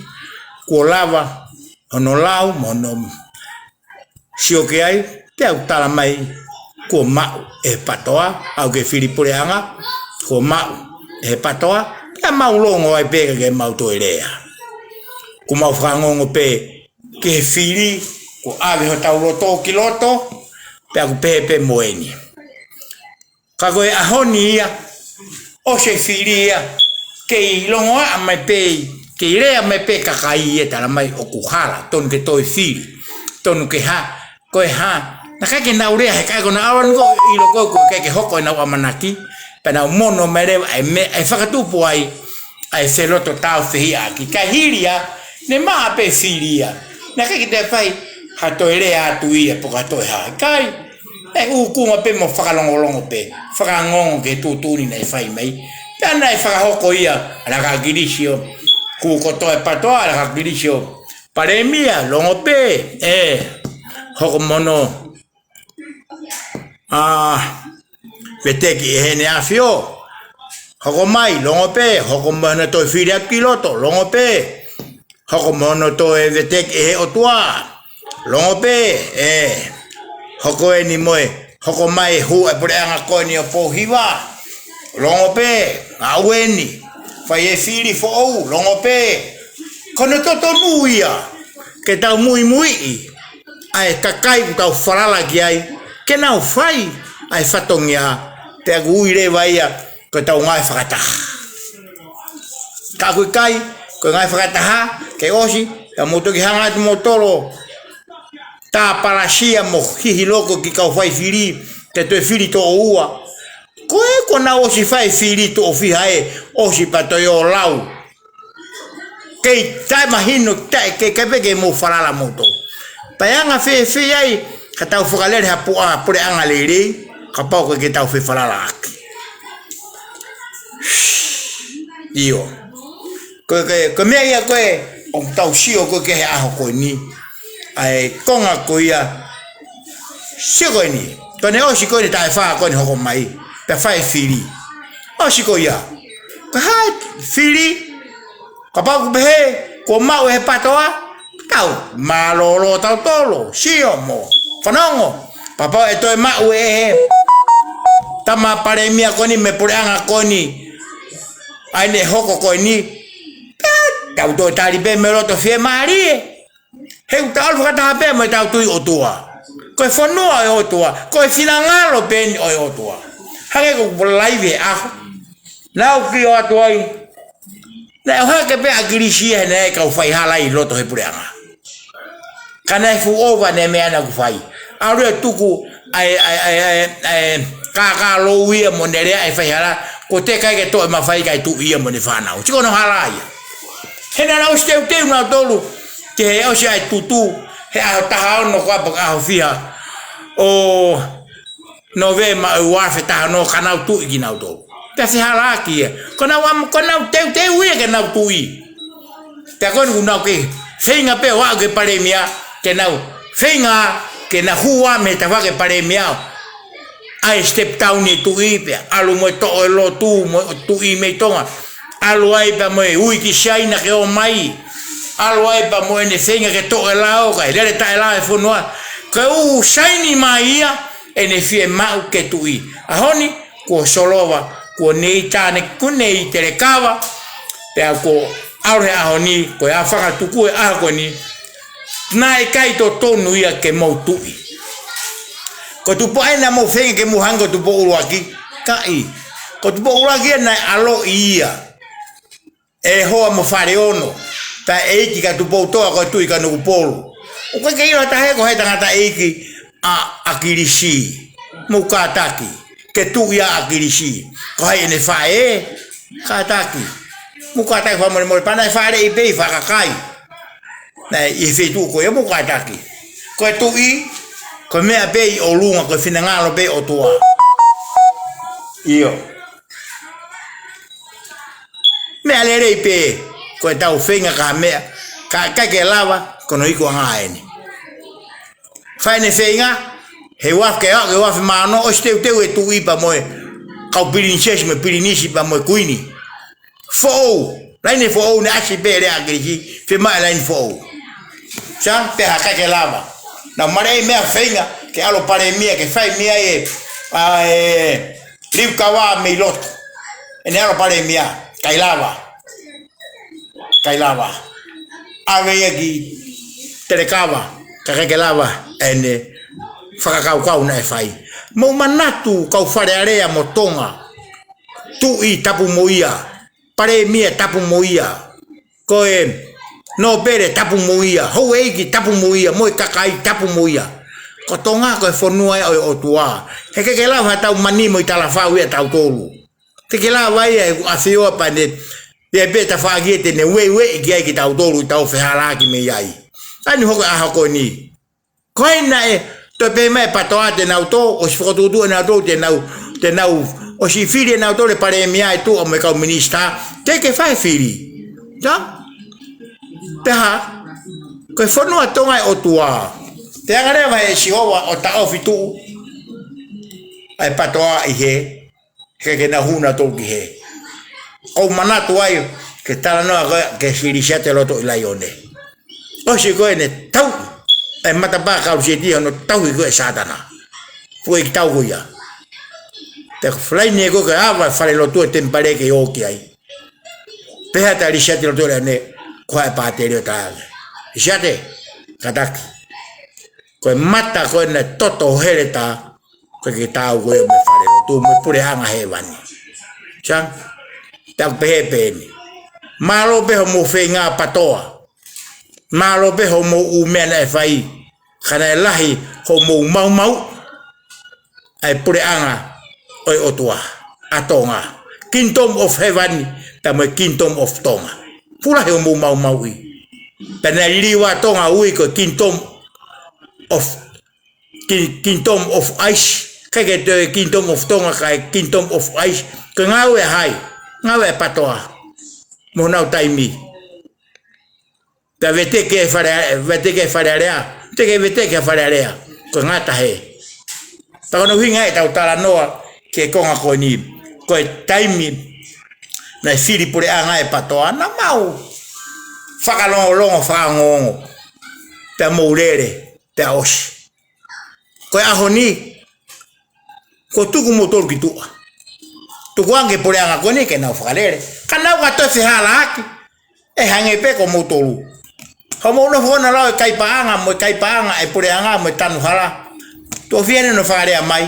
kuo lava hono lau mo hono sio ki ai, pea u tala mai, kuo maʻu ʻe he PATOA, ʻoku ke fili puleʻanga, kuo maʻu ʻe he PATOA, pea mau longo ai pē, ʻikai ke mau toe lea. Kuo mau fakaongoongo pē ki he fili, kuo ʻave hotau loto ki loto, pea ʻoku pehē pē mo eni. Ka ko e ʻaho ni ia, ʻosi e fili ia, kei longoaʻa mai pē, kei lea mai pē kakai ia, tala mai ʻoku hala, tonu ke toe fili, tonu ke hā, ko e hā. Naʻe ʻikai ke nau lea he kakai ko ē naʻa nau ʻilo ko ē ʻoku ʻikai ke hoko ʻenau ʻamanaki, pea nau mono mai leva ʻa e meʻa, ʻa e fakatupu ai ʻa e feloto tāufehiʻaki. Ka hili ia, ne maʻa pē fili ia. Naʻe ʻikai ke toe fai ha toe lea atu ia pe ko ha toe hā. ʻIkai, ʻe ʻukunga pē mo fakalongolongo pē, fakaongoongo ki he tuʻutuʻuni naʻe fai mai. Pea naʻe fakahoko ia, ʻa e laka ʻa Kilisi ʻo, kuo kotoa e PATOA, ʻa e laka ʻa Kilisi ʻo palēmia, longo pē, ʻe, hoko mo hono, ʻa, veteki ʻe Heʻene ʻAfio, hoko mai, longo pē, hoko mo hono toe fili atu ki loto, longo pē, hoko mo hono toe veteki ʻe he ʻOtua, longo pē, ʻe, hoko eni mo e, hoko mai e hū ʻa e puleʻanga ko eni ʻo Pōhiva, longo pē, aʻu eni, fai e fili foʻou, longo pē. Ko hono totonu ia, ke tau muimuiʻi ʻa e kakai ʻoku tau falala ki ai, ke nau fai ʻa e fatongia, pea ʻoku ui leva ia ko ʻetau ngāue fakataha. Ka ʻoku ʻikai, ko e ngāue fakataha, ke ʻosi, pea mou toki hanga atu moutolu ʻo tāpalasia mo hihiloko ki he kau faifili, ke toe fili toʻo ua. Ko e, kuo nau ʻosi fai fili toʻo fiha ē, ʻosi pea toe ō lau. Kei taʻemahino, taʻe, kei, kei pē ke mou falala moutolu. Pea ʻe anga fēfē ai, ka tau fakalele ha puʻa, puleʻanga lelei, kapau ko e ke tau fefalalaʻaki. ʻIo. Ko e, ko e, ko e meʻa ia ko ē, ʻoku tau sio ko ē ki he ʻaho ko eni. ʻA e konga ko ia, sio ko eni. Ko ʻene ʻosi ko eni taʻe fā ko eni hoko mai. Pea fai fili. ʻOsi ko ia. Ka hai fili. Kapau ʻoku pehē, kuo maʻu ʻe he PATOA, tau mālōlō tautolu, sio mo fanongo. Kapau ʻe toe maʻu ʻe he tama palēmia ko eni mei he puleʻanga ko eni, ʻa eni ʻe hoko ko eni, pea tau toe tali pē mei loto fiemālie. He ʻoku tau ʻalu fakataha pē mo ʻetau tui ʻOtua. Ko e fonua ʻo e ʻOtua, ko e finangalo pē eni ʻo e ʻOtua. Hangē ko e laivi he ʻaho naʻa ku ʻoatu ai. Naʻe ʻohake pē ʻa Kilisi ia he naʻe kau faihala ʻi loto he puleʻanga. Ka naʻe fuʻu ʻova ʻene meʻa naʻa ku fai. ʻAlu ia ʻo tuku ʻa e, ʻa e, ʻa e, ʻa e, ʻa e kākā lou ia mo ʻene lea ʻa e faihala, ko e teʻeki ai ke toe mafai kae tuʻu ia mo ʻene fānau. Sio ko hono hala ia. He naʻa nau ʻosi teuteu nautolu ke ʻosi ʻa e tutu he ʻaho taha ono ko ē pe ko e ʻaho fiha ʻo Nōvema ʻo e ua afe taha ono ka nau tuʻi kinautolu. Pea fehālaaki ia. Ko ʻenau am-, ko ʻenau teuteu ia ke nau tuʻi. Pea ko eni kuo nau kei feinga pē ʻo aʻu ki he palēmia, ke nau feinga ke nau hū mei he tafaʻaki palēmia ʻa e step down ʻi he tuʻi pea ʻalu mo e toʻo e lotu mo e tuʻi mei Tonga. ʻAlu ai pea mo e ui ki Siaina ke ō mai. ʻAlu ai pea mo ʻene feinga ke toʻo e lao, kae lele taʻelao e fonua. Ko e ʻū saini mai ia ʻene fiemaʻu ke tuʻi. ʻAho ni, kuo solova, kuo ne ʻi tāne, kuo ne ʻi telekava, pea kuo ʻalu he ʻaho ni, ko e ʻaho fakatuku e ʻaho ko eni, naʻe ʻikai totonu ia ke mou tuʻi. Ko Tupou ʻena mou feinga ke mou hangē ko Tupou ʻUluaki, ʻikai. Ko Tupou ʻUluaki ia naʻe ʻaloʻi ia ʻe Hoa mo Faleono, pea ʻeiki kia Tupoutoʻa ko e Tuʻi Kanokupolu. ʻOku ʻikai ke ʻilo ha taha ia ko hai e tangataʻeiki ʻa ʻAkilisi. Mou kātaki ke tuʻi ʻa ʻAkilisi. Ko hai ʻene faʻē? Kātaki. Mou kātaki fakamolemole pea naʻe fāʻeleʻi pē ʻi Fakakai. Naʻe ʻi he feituʻu ko ia, mou kātaki. Ko e tuʻi, ko e meʻa pē ʻi ʻolunga, ko e finangalo pē ʻOtua. ʻIo. Meʻa lelei pē, ko ʻetau feinga ki ha meʻa, ka ʻikai ke lava, ko hono ikuʻanga eni. Fai ʻene feinga, he ua afe ke aʻu ki he ua afe mā ono, ʻosi teuteu e tuʻi pea mo e kau pilinisesi mo e pilinisi pea mo e kuini. Foʻou, laine foʻou naʻe ʻasi pē lea ʻa ʻAkilisi, fiemaʻu e laine foʻou. Sai, pea ʻikai ke lava. Naʻa mou ʻai e meʻa feinga, ke ʻalu palēmia, ke fai meʻa ʻe, ʻa e, liukava mei loto. ʻEne ʻalu palēmia, ʻikai lava. ʻIkai lava. ʻAve ia ki telekava, ka ʻikai ke lava ʻene fakakaukau naʻe fai. Mou manatu kau Fale Alea mo Tonga. Tuʻi tapu mo ia. Palēmia tapu mo ia. Ko e nōpele tapu mo ia. Houʻeiki tapu mo ia. Mo e kakai tapu mo ia. Ko Tonga ko e fonua ia ʻo e ʻOtua. He ʻikai ke lava ha tau mani mo e talafau ia ʻa tautolu. ʻIkai ke lava ia he ʻoku ʻafioʻi pē ʻe he, ia pē tafaʻaki ia te ne ueʻi ki ai kitautolu ʻi heʻetau fehālaaki mei ai. ʻA eni hoko e ʻaho ko eni. Ko hai naʻe toe pehē mai ʻe Patoa te nau tō, ʻosi fokotuʻutuʻu ʻe nautolu te nau, te nau, ʻosi fili ʻe nautolu e palēmia ʻe tuʻa mo e kau minisitā, te ke fai fili. Sai? Pea hā, ko e fonua Tonga ʻo e ʻOtua. Te anga leva ʻe Sihova ʻo taʻofi tuʻu ʻa e Patoa ʻi hē, ke ke nau hū nautolu ki hē. ʻOku ou manatu ai ki he talanoa ko ē kia Lisiate Lotoʻi Laione. ʻOsi ko ē ʻene tauʻi e matapā kaluseti hono tauhi ko ē ʻe Sātana. Fuʻu ʻeikitau ko ia. Pea ko e falaine ko ē ke ava e falelotu e temipale ke ō ki ai. Pehē atu ʻa Lisiate Lotoʻi Laione, ko e pātele ʻo taʻaki. Lisiate, kātaki. Ko e mata ko ē naʻe toto ʻo Heleta, ko e ke tau ko ē mo e falelotu mo e puleʻanga hēvani. Sai? Tau pehē pē eni. Mālō pē hoʻomou feinga Patoa. Mālō pē hoʻomou ʻū meʻa naʻe fai. Ka naʻe lahi hoʻomou maumauʻi ʻa e puleʻanga ʻo e ʻOtua ʻa Tonga. Kingdom of Heaven, pea mo e Kingdom of Tonga. Fuʻu lahi hoʻomou maumauʻi. Pea naʻe liliu ʻa Tonga ʻo ui ko e Kingdom of Ki-, Kingdom of Ice, ʻikai ke toe Kingdom of Tonga, kae Kingdom of Ice. Ko e ngāue ʻa hai? Ngāue ʻa Patoa. Mo honau taimi. Pea veteki e Fale, veteki e Fale Alea. Te ke veteki e Fale Alea. Ko e ngata hē. Pea ko hono ʻuhinga ia ʻetau talanoa ki he konga ko eni. Ko e taimi naʻe fili puleʻanga ʻe Patoa, naʻa mau fakalongolongo, fakaongoongo. Pea mou lele, pea ʻosi. Ko e ʻaho ni, kuo tuku moutolu ki tuʻa. Tuku ange puleʻanga ko eni ke nau fakalele. Ka nau ka toe fehālaaki, ʻe hangē pē ko moutolu. Hoʻomou nofo ʻo lau e kai paʻanga, mo e kai paʻanga ʻa e puleʻanga, mo e tanu hala. Tuʻo fiha ʻene nofo fakalea mai,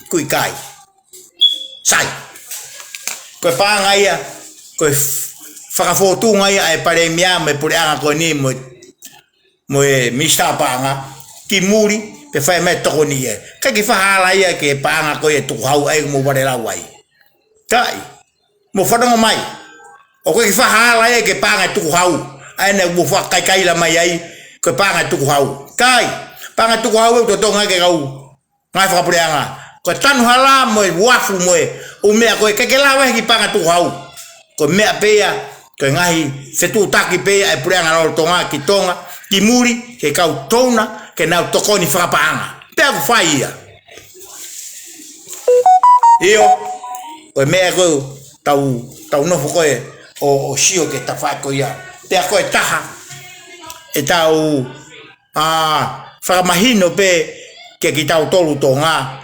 ʻoku ʻikai. Sai. Ko e paʻanga ia, ko e f-, fakafōtunga ia ʻa e palēmia, mo e puleʻanga ko eni, mo e mo e minisitā paʻanga, ki muli, pea fai mai tokoni ia. ʻIkai ke fakahala ia ki he paʻanga ko ia ʻe tuku hau ai mo vale lau ai. Kae, mou fanongo mai. ʻOku ʻikai ke fakahala ia ki he paʻanga tukuhau. ʻA ena ʻoku fakakaikaila mai ai, ko e paʻanga tukuhau. ʻIkai, paʻanga tukuhau ʻoku totongi ke kau ngaahi fakapuleʻanga. Ko e tanu hala mo e uafu mo e ʻū meʻa ko ē ʻikai ke lava ia ki he paʻanga tukuhau. Ko e meʻa pē ia, ko e ngaahi fetuʻutaki pē ia ʻa e puleʻanga lolotonga ki Tonga, ki muli, ki he kau TONA, ke nau tokoni fakapaʻanga. Pea ʻoku fai ia. ʻIo, ko e meʻa ko ē tau, tau nofo ko ē ʻo, ʻo sio ki he tafaʻaki ko ia. Pea ko e taha ʻetau, ā, fakamahino pē kia kitautolu Tonga.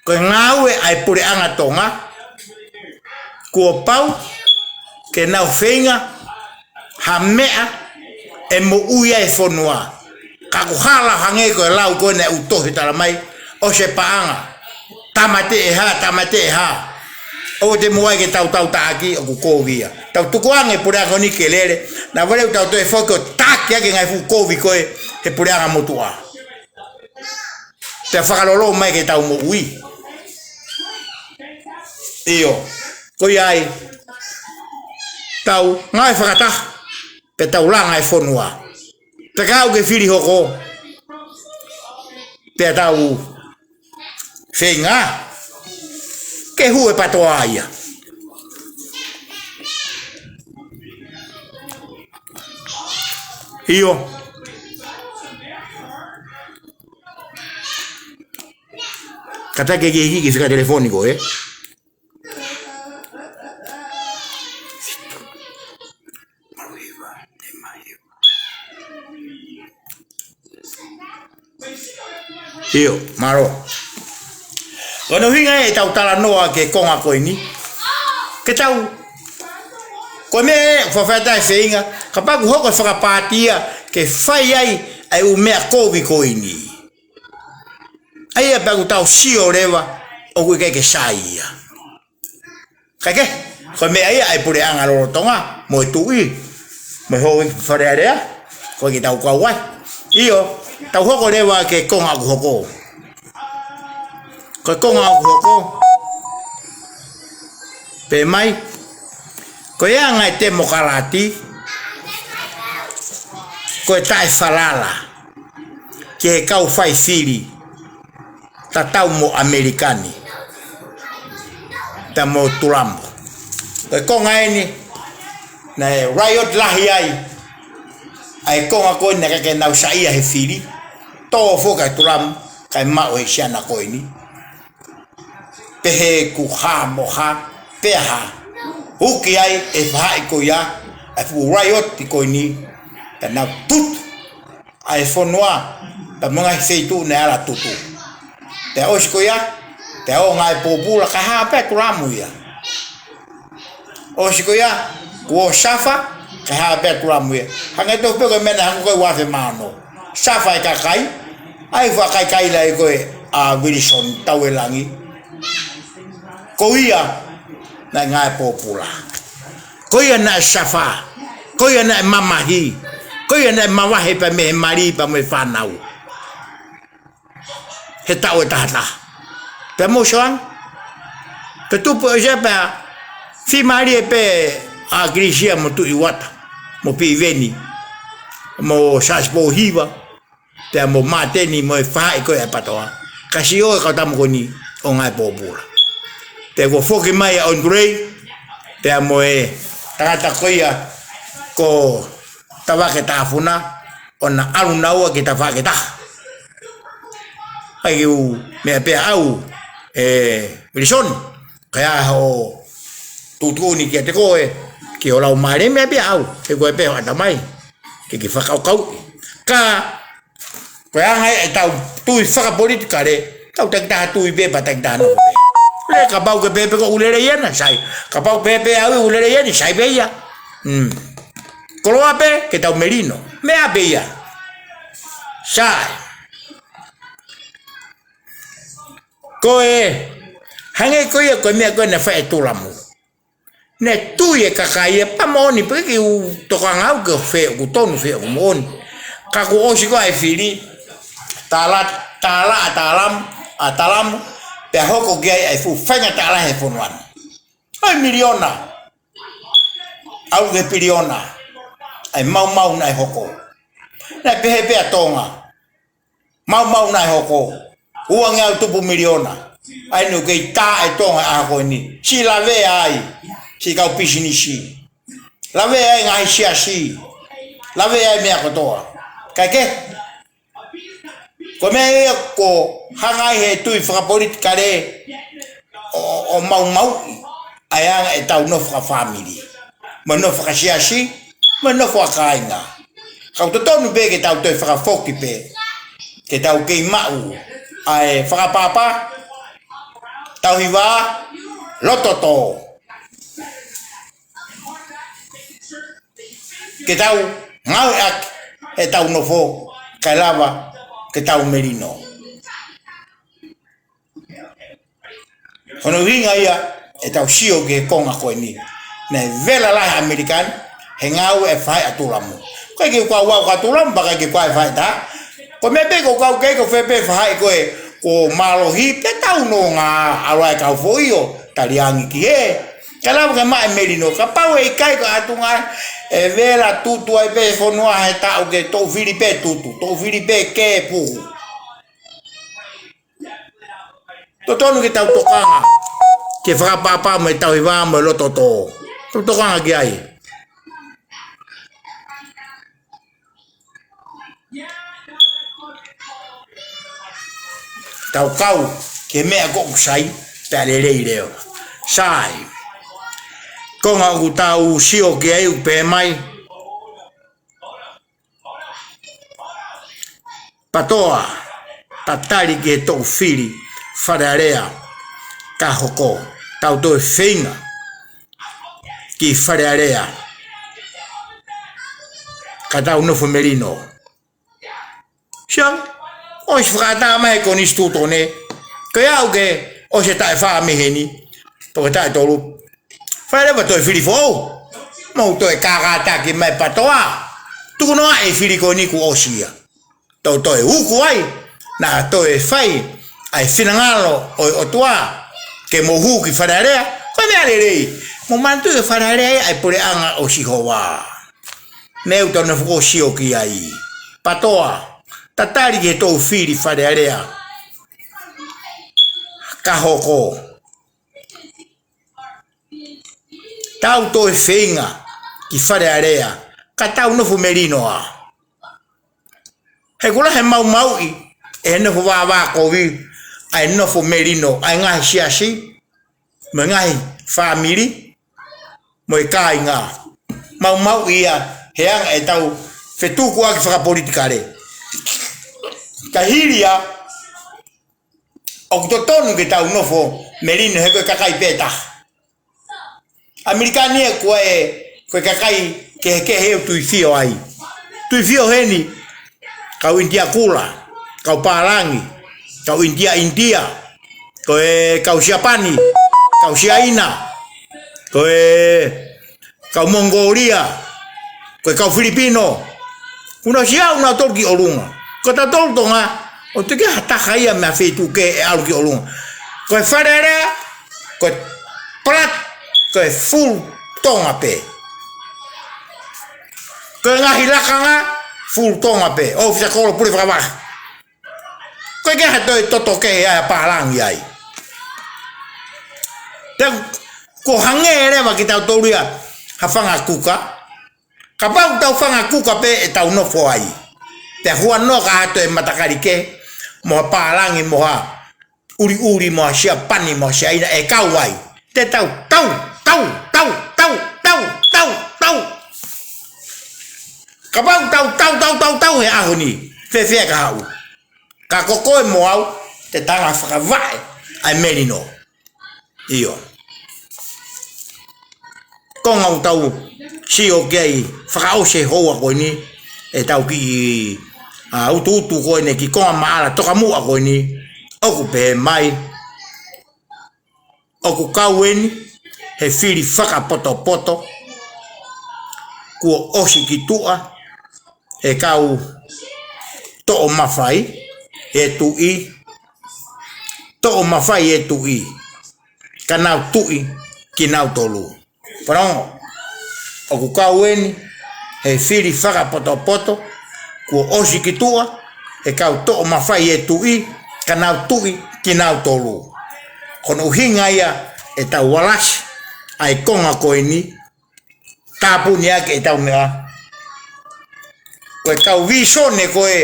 Ko e ngāue ʻa e puleʻanga Tonga, kuo pau ke nau feinga ha meʻa ʻe moʻui ai e fonua. Ka ʻoku hala hangē ko e lau ko ē naʻe ʻutohi tala mai, ʻosi e paʻanga. Tāmateʻi e hā, tāmateʻi e hā. ʻOua te mou ʻai ke tau tautaʻaki ʻoku kovi ia. Tau tukuange puleʻanga ko eni ke lele. Naʻa vale ʻoku tau toe foki ʻo taki ʻaki e ngaahi fuʻu kovi ko ē he puleʻanga motuʻa. Pea fakalolo mai ke tau moʻui. ʻIo. Ko ia ai. Tau ngāue fakataha. Pea tau langa e fonua. Pea ka ʻoku ke fili hoko. Pea tau feinga ke hū e PTOA ia. ʻIo. Kātaki ke hiki ki he fika telefoni ko ē. ʻIo, mālō. Ko hono ʻuhinga ʻetau talanoa ki he konga ko eni. Ke tau, ko e meʻa ʻe fafata e feinga, kapau ʻoku hoko e fakapātia ke fai ai ʻa e ʻū meʻa kovi ko eni. ʻA ia pea ʻoku tau sio leva ʻoku ʻikai ke sai ia. Kae kehe, ko e meʻa ia ʻa e puleʻanga lolotonga, mo e tuʻi, mo e houʻeiki Fale Alea, ko e ke tau kau ai. ʻIo, tau hoko leva ki he konga ʻoku hoko. Ko e konga ʻoku hoko. Pehē mai, ko e anga e temokalati, ko e taʻefalala ki he kau fai fili, tatau mo ʻAmelika ni, pea mo Tulamu. Ko e konga eni, naʻe riot lahi ai ʻa e konga ko eni naʻe ʻikai ke nau saiʻia he fili, tō foki ʻa Tulamu, kae maʻu ʻe he siana ko eni. Pehē kuo hā mo hā, pea hā. Huki ai e faʻahi ko ia, ʻa e fuʻu riot ko eni, pea nau tutu ʻa e fonua, pea mo e ngaahi feituʻu naʻe ala tutu. Pea ʻosi ko ia, pea ō ngāue pōpula, kae hā pē ʻa Tulamu ia. ʻOsi ko ia, kuo ʻosi ʻa Safa, kae hā pē ʻa Tulamu ia. Hangē tofu pē ko e meʻa naʻe hoko ko ē ua afe mā ono. Safa e kakai, ʻa e fakakaikaila ko ē ʻa Wilson Tauelangi. Ko ia naʻe ngāue pōpula. Ko ia naʻe safa. Ko ia naʻe mamahi. Ko ia naʻe mavahe pea mei he mali pea mo e fānau he taʻu ʻe taha taha. Pea mo Soang, pea tupu ʻo sia pea fiemālie pē ʻa Kilisia mo Tuʻi Uata, mo Piveni, mo Sāsi Pōhiva, pea mo Māteni mo e faʻahi ko ē ʻa e PTOA. Ka sio e kau tama ko eni ʻo ngāue pōpula. Pea kuo foki mai ʻa Andrei, pea mo e tangata ko ia ko Tavake Tafuna, ʻo na ʻalu naua ki Tavake Taha. ʻAi ke u meʻa pē au, ē, Wilson, kae ʻai hoʻo tuʻutuʻuni kiate koe, ki hoʻo lau mālie meʻa pē au, he ko e pē hoʻo ʻatamai, ke ke fakakaukauʻi. Ka, ko e anga ē ʻetau tui fakapolitikale, tau takitaha tui pē, pea takitaha nofo pē. Lele kapau ke pehē pē ko ʻUlele ia na, sai. Kapau pehē pē au ʻUlele ia ni, sai pē ia. Mm. Koloa pē, ke tau melino. Meʻa pē ia. Sai. Ko e, hangē ko ia ko e meʻa ko ē naʻe fai ʻe Tulamu. Naʻe tui e kakai ia pea moʻoni pē ke u tokanga au ki he fē ʻoku tonu fē ʻoku moʻoni. Ka kuo ʻosi ko ē ʻa e fili, tala, tala ʻa Talamu, ʻa Talamu, pea hoko ki ai ʻa e fuʻu faingataʻa lahi he fonua ni. ʻOi miliona. ʻAlu ki he piliona ʻa e maumau naʻe hoko. Naʻe pehē pē ʻa Tonga. Maumau naʻe hoko. Uangeau tupu miliona. ʻA ia naʻe kei tā ʻe Tonga ʻa e hoko eni. Siʻi lavea ai siʻi kau pisinisi. Lavea ai ngaahi siasi. Lavea ai meʻa kotoa. Kae kehe, ko e meʻa ia ʻoku hanga ai he tui fakapolitikale ʻo, ʻo maumauʻi ʻa e anga ʻetau nofo fakafāmili, mo e nofo fakasiasi, mo e nofo fakakāinga. Ka ʻoku totonu pē ke tau toe fakafoki pē, ke tau kei maʻu ʻa e fakapāpā, tauhi vā, loto tō. Ke tau ngāueʻaki ʻetau nofo, kae lava ke tau melino. Ko hono ʻuhinga ia ʻetau sio ki he konga ko eni. Naʻe vela lahi ʻa ʻAmelika ni he ngāue ʻa e faʻahi ʻa Tulamu. ʻIkai ke u kau au kia Tulamu, pea ʻikai ke u kau ai faʻahi taha. Ko e meʻa pē ʻoku ou kau ki ai ko e fē pē faʻahi ko ē ʻoku mālohi pē, tau nonga ʻalu ai kau foʻi ʻo tali angi ki hē. Kae lava ke maʻu e melino. Kapau ʻe ʻikai, ko e ʻatunga ʻe vela tutu ai pē fonua he taʻu, ke toʻu fili pē tutu, toʻu fili pē kē puhu. Totonu ke tau tokanga ki he fakapāpā mo e tauhi vā mo e loto tō. Tau tokanga ki ai. Tau kau ki he meʻa ʻoku sai, pea lelei leva. Sai. Konga ʻoku tau sio ki ai ʻoku pehē mai: Patoa, tatali ki he toʻu fili Fale Alea ka hoko. Tau toe feinga ki Fale Alea ka tau nofo melino. Sio, ʻosi fakaʻatā mai he konisitūtone, ko ia ʻoku ke ʻosi taʻe fā mei heni, pe ko e taʻe tolu. Fai leva toe fili foʻou. Mou toe kākātaki mai Patoa. Tuku noa e fili ko eni kuo ʻosi ia. Tau toe uku ai, naʻa toe fai ʻa e finangalo ʻo e ʻOtua ke mou hū ki Fale Alea. Ko e meʻa lelei. Mou manatuʻi ʻa Fale Alea ia ʻa e puleʻanga ʻo Sihova. Meʻa ʻoku tau nofo ʻo sio ki ai. Patoa, tatali ki he toʻu fili Fale Alea ka hoko. Tau toe feinga ki Fale Alea ka tau nofo melino ā. He ʻoku lahi e maumauʻi ʻe he nofo vāvākovi ʻa e nofo melino ʻa e ngaahi siasi, mo e ngaahi fāmili, mo e kāinga. Maumauʻi ia he anga ʻetau fetukuaki fakapolitikale. Ka hili ia, ʻoku totonu ke tau nofo melino he ko e kakai pē taha. ʻAmelika ni ē, ko e, ko e kakai kehekehe ʻoku tui fio ai. Tui fio heni, kau ʻInitia Kula, kau Pālangi, kau ʻInitia ʻInitia, ko e kau Siapani, kau Siaina, ko e kau Mongōlia, ko e kau Filipino. Kuo nau ʻosi aʻu nautolu ki ʻolunga. Ko tautolu Tonga, ʻoku teʻeki ha taha ia mei ha feituʻu kehe ʻe ʻalu ki ʻolunga. Ko e Fale Alea, ko e palat, ko e full Tonga pē. Ko e ngaahi lakanga, full Tonga pē. ʻŌfisa kolo pule fakavahe. ʻOku ʻikai ke ha toe toto kehe ʻa e Pālangi ai. Pea kuo hangē leva kitautolu ia ha fanga kuka. Kapau ʻoku tau fanga kuka pē ʻetau nofo ai, pea huanoa ka ha toe matakali kehe, mo ha Pālangi, mo ha ʻuliʻuli, mo ha Siapani, mo ha Siaina ʻe kau ai, te tau tau, tau, tau. Kapau ʻoku tau tau, tau, tau, tau he ʻaho ni, fēfē ka haʻu? Ka ko koe mo au, te tau hanga fakavaʻe ʻa e melino. ʻIo. Konga ʻoku tau sio ki ai fakaʻosi e houa ko eni, ʻetau kiʻi, ʻa, utuutu ko eni, kiʻi konga maʻala tokamuʻa ko eni, ʻoku pehē mai, ʻoku kau eni he fili fakapotopoto, kuo ʻosi ki tuʻa, he kau toʻo mafai ʻe tuʻi, toʻo mafai ʻe tuʻi, ka nau tuʻi kinautolu. Fanongo. ʻOku kau eni he fili fakapotopoto kuo ʻosi ki tuʻa, he kau toʻo mafai e tuʻi, ka nau tuʻi kinautolu. Ko hono ʻuhinga ia ʻetau alasi ʻa e konga ko eni, tāpuni ʻaki ʻetau meʻa. Ko e kau vīsone ko ē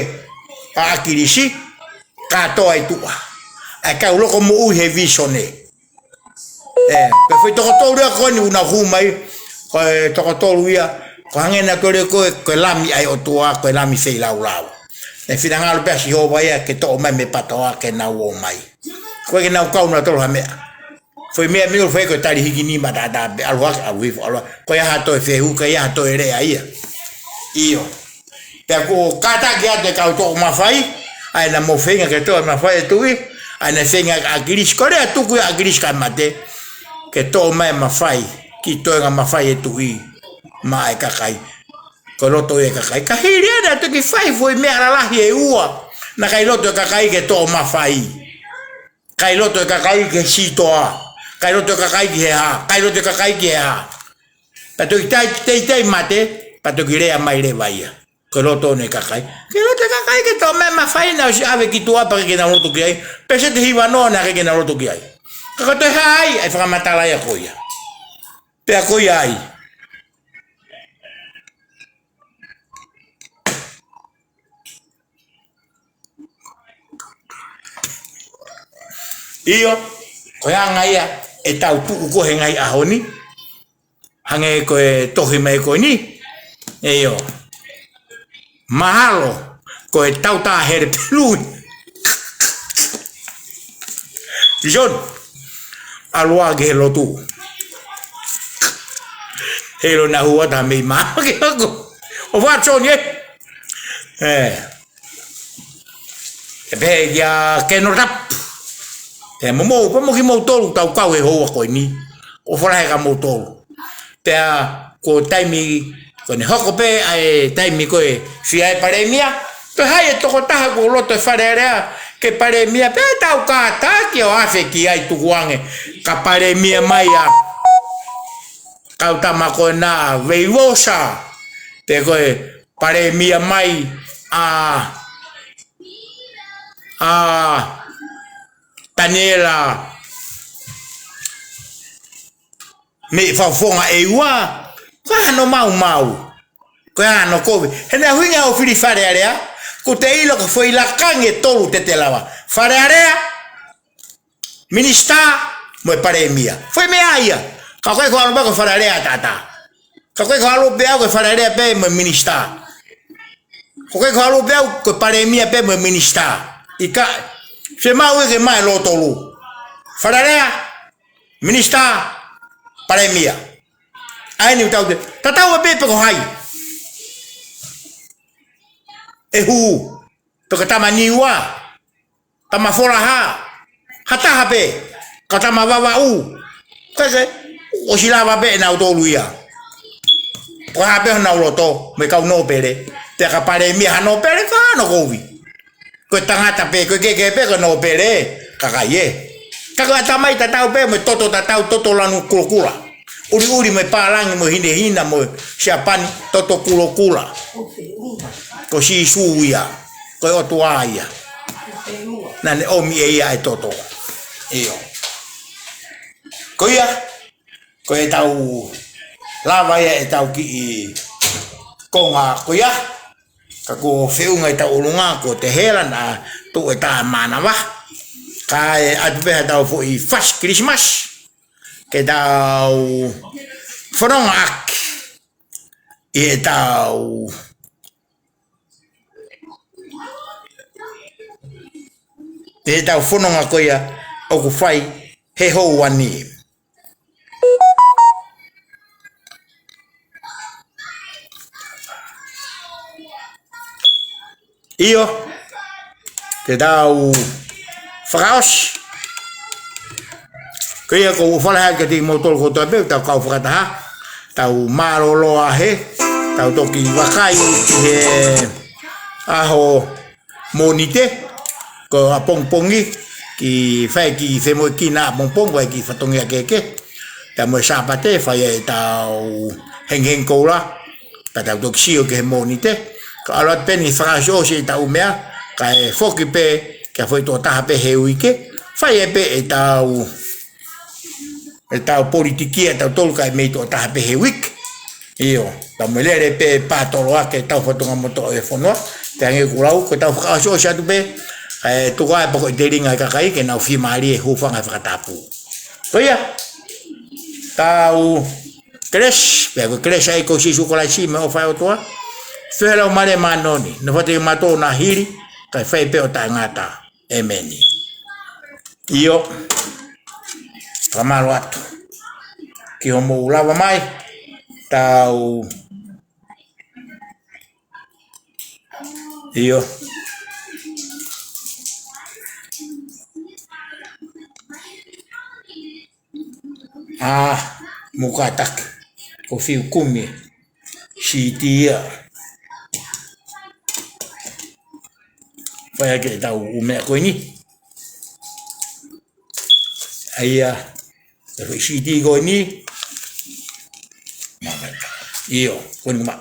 ʻa ʻAkilisi, kātoa ʻi tuʻa. ʻA e kau loko moʻui he vīsone. ʻE, ko e foʻi toko tolu ia ko eni ʻoku nau hū mai, ko e toko tolu ia, ko e hangē naʻa ku lea ko ē, ko e lami ʻa e ʻOtua, ko e lami feilaulau. ʻE finangalo pē ʻa Sihova ia ke toʻo mai mei he pātoa ke nau ō mai. Ko e ke nau kau nautolu ha meʻa. Foʻi meʻa mei ʻolunga foʻi ko e tali hiki nima tātā pē, ʻalu hake, ʻalu hifo, ʻalu hake. Ko ia ha toe fehuʻi, ko ia ha toe lea ia. ʻIo. Pea kuo kātaki atu e kau toʻo mafai, ʻa ē naʻa mou feinga ke toʻo e mafai e tuʻi, ʻa ē naʻe feinga ʻa ʻAkilisi, ko e lea tuku ia ʻa ʻAkilisi kae mate, ke toʻo mai e mafai, kiʻi toenga mafai e tuʻi, maʻa e kakai. Ko e loto ia e kakai. Ka hili ʻena toki fai foʻi meʻa lalahi ʻe ua, naʻe ʻikai loto e kakai ke toʻo mafai. ʻIkai loto e kakai ki he sitoa. ʻIkai loto e kakai ki he hā. ʻIkai loto e kakai ki he hā. Pea toki teitei mate, pea toki lea mai leva ia. Ko e loto ʻeni e kakai. ʻIkai loto e kakai ke toʻo mai e mafai naʻe ʻosi ʻave ki tuʻa pea ʻikai ke nau loto ki ai. Peseti hiva noa naʻe ʻikai ke nau loto ki ai. Ka ko e toe hā ai, ʻa e fakamatala ia ko ia. Pea ko ia ai. ʻIo, ko e anga ia ʻetau tuʻu ko ē he ngaahi ʻaho ni, hangē ko e tohi mai ko eni, ʻio. Mahalo, ko e tauta hele pelui. John, ʻalu ā ki he lotu. Heilo naʻa hua ta mei mā ke ako. ʻO Watson, ē? ʻE. ʻE pehē kia Kenotap. ʻE mo mou, pea mo kimoutolu tau kau he houa ko eni. ʻO fala he ka moutolu. Pea ko e taimi, ko ʻene hoko pē ʻa e taimi ko e fie ʻa e palēmia. Toe hai e tokotaha kuo loto e Fale Alea ke palēmia. Pea tau kātaki ʻo afe ki ai tukuange. Ka palēmia mai ʻa kau tama ko ena Veivosa. Pea ko e palēmia mai ʻa, ʻa Taniela mei Fakafofonga ʻEua, ko hano maumau, ko hano kovi. He naʻe ʻuhinga ʻo fili Fale Alea, ko te ʻilo ko e foʻi lakangi ʻe tolu te te lava. Fale Alea, minisitā, mo e palēmia. Foʻi meʻa ia. Ka ko e ko ʻalu pē ko Fale Alea tātā. Ka ko e ko ʻalu pē au ko Fale Alea pē mo e minisitā. Ka ko e ko ʻalu pē au ko palēmia pē mo e minisitā. ʻIkai, se mau ʻi ke mai lo tolu. Fale Alea, minisitā, palēmia. ʻA eni ʻoku tau te, tatau pē pe ko hai. ʻE hū, pe ko Tama Niua, Tama Folaha, ha taha pē, ka Tama Vavaʻu. Ke ke, ʻosi lava pē ʻe nautolu ia. Ko e hā pē honau loto, mo e kau nōpele. Pea ka palēmia ha nōpele, ka hano kovi. Ko e tangata pē, ko e kehekehe pē, ko e nōpele, kakai ē. Ka ko e ʻatamai tatau pē, mo e toto tatau, toto lanu kulokula. ʻUliʻuli mo e pālangi mo e hinehina mo e Siapani, toto kulokula. Ko Sīsū ia, ko e ʻOtua ia. Naʻa ne ʻomi ʻe ia e toto. ʻIo. Ko ia, ko ʻetau lava ia ʻetau kiʻi konga ko ia. Ka ko e feʻunga ʻetau ʻolunga, ko e hela naʻa tuʻu e tā mānava. Kae ʻatu pē haʻatau foʻi fasi Kilisimasi. Ke tau fononga ʻaki ʻi heʻetau, ʻi heʻetau fononga ko ia ʻoku fai he houa ni. ʻIo, ke tau fakaʻosi. Ko ia ʻoku ou fala hake kiate kimoutolu kotoa pē, tau kau fakataha, tau mālōlō ā hē, tau toki vakai ki he ʻaho Mōnite, ko ʻapongipongi, kiʻi fai kiʻi femoʻuekina ʻapongipongi, fai kiʻi fatongia kehekehe. Pea mo e Sāpate, fai ʻetau hengihengi koula, ka tau toki sio ki he Mōnite, ka ʻalu atu pē ʻeni fakaʻosiʻosi ʻetau meʻa, kae foki pē ki ha foʻi tuʻo taha pē he uike, fai ai pē ʻetau, ʻetau politiki ʻatautolu kae mei tuʻo taha pē he uike. ʻIo, tau mei lele pē pātolo ake ʻetau fatongia motuʻa ʻo e fonua, pea hangē ko ʻeku lau, ko ʻetau fakaʻosiʻosi atu pē, kae tuku ai pē ko e telinga ʻa e kakai, ke nau fiemālie hūfanga he fakatapu. Ko ia, tau kelesi, pea ko e kelesi ʻa e ʻEiki ko Sīsū Kalaisi mo e ʻofa ʻa e ʻOtua, feohi ʻa e Laumālie Māʻoniʻoni, nofoʻia mautolu na hili, kae fai pē ʻo taʻengata. ʻEmeni. ʻIo, fakamālō atu. Ki hoʻomou lava mai, tau. ʻIo. ʻA, mou kātaki. Ko e fiu kumi. Siti ia. Fai ake ʻetau ʻū meʻa ko eni. ʻA ia, ʻa e foʻi siti ko eni. Māmani. ʻIo, ko eni ma.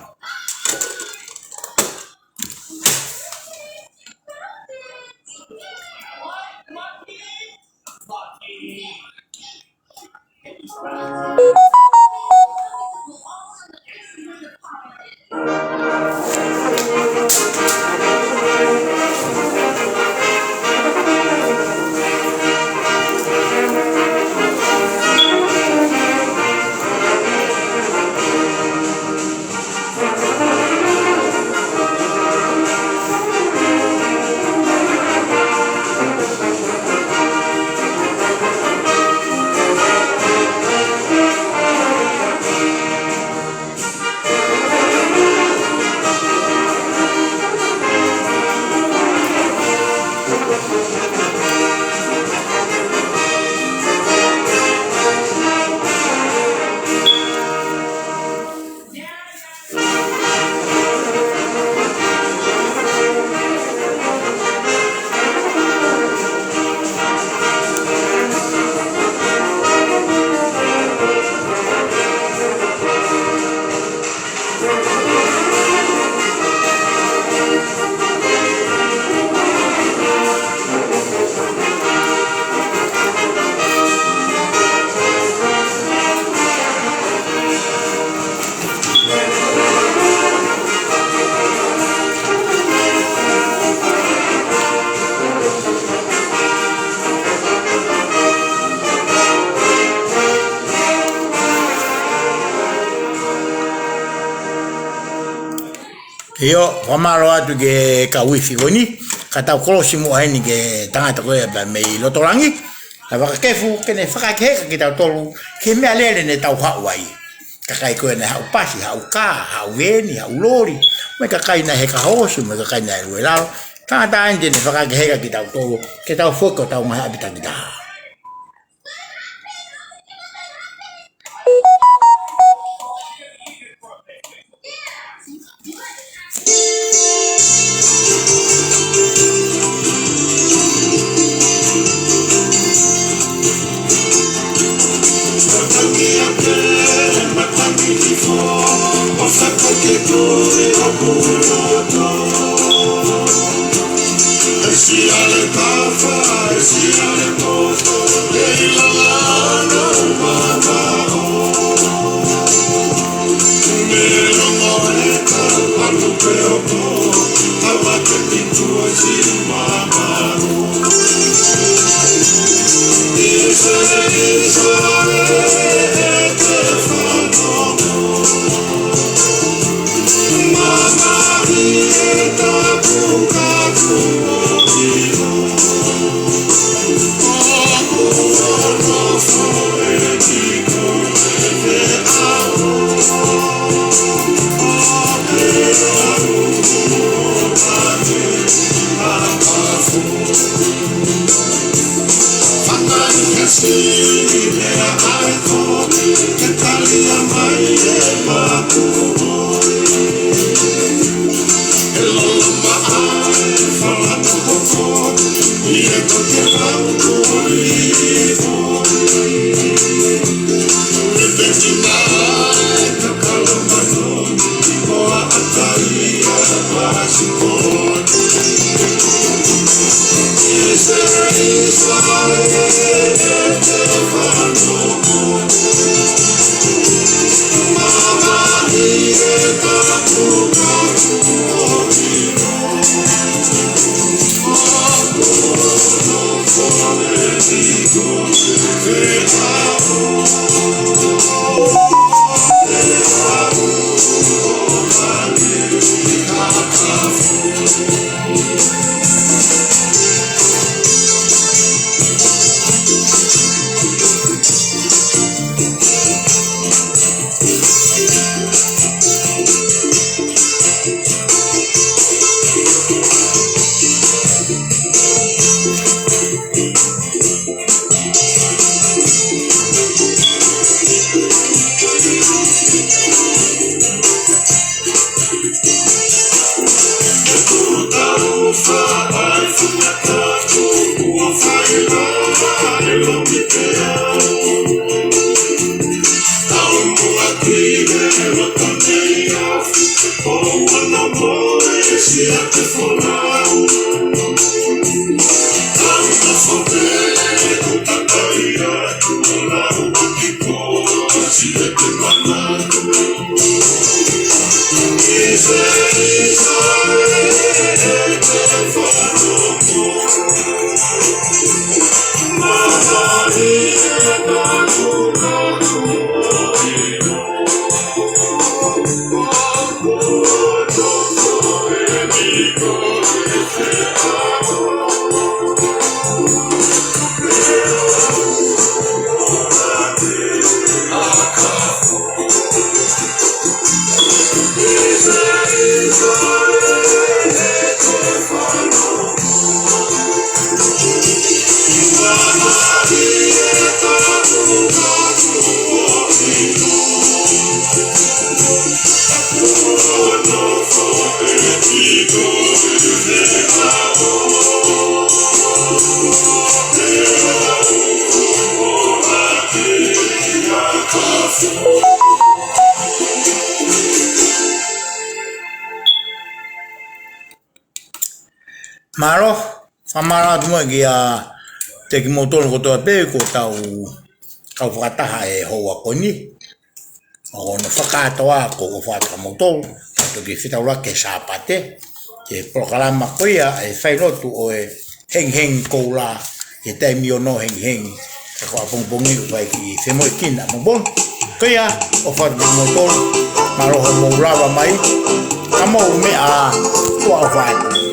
ʻIo, fakamālō atu ki he kau ifi ko eni, ka tau kolosi muʻa eni ki he tangata ko ia pea mei loto langi, na vaka kefu ke ne fakaheka kitautolu, ki he meʻalele ne tau haʻu ai. Kakai ko ē naʻe haʻu pasi, haʻu kā, haʻu veni, haʻu loli, mo e kakai naʻe heka hoosi, mo e kakai naʻe lue lalo, tangata eni te ne fakaheka kitautolu, ke tau foki ʻo tau ngaahi ʻapi takitaha. Mālō, fakamālō atu mo e kiate kimoutolu kotoa pē kuo tau, tau fakataha he houa ko eni. ʻO hono fakakātoa ko ʻofa atu kimoutolu, ka toki fetaulaki he Sāpate, ki he polokalama ko ia ʻa e failotu ʻo e hengihengi koula, he taimi ono hengihengi, ka ko ʻapongipongi ʻoku ʻikai ke femoʻuekina ʻapongipongi. Ko ia, ʻofa atu kimoutolu, mālō hoʻomou lava mai, ka mou meʻa, ʻofa atu.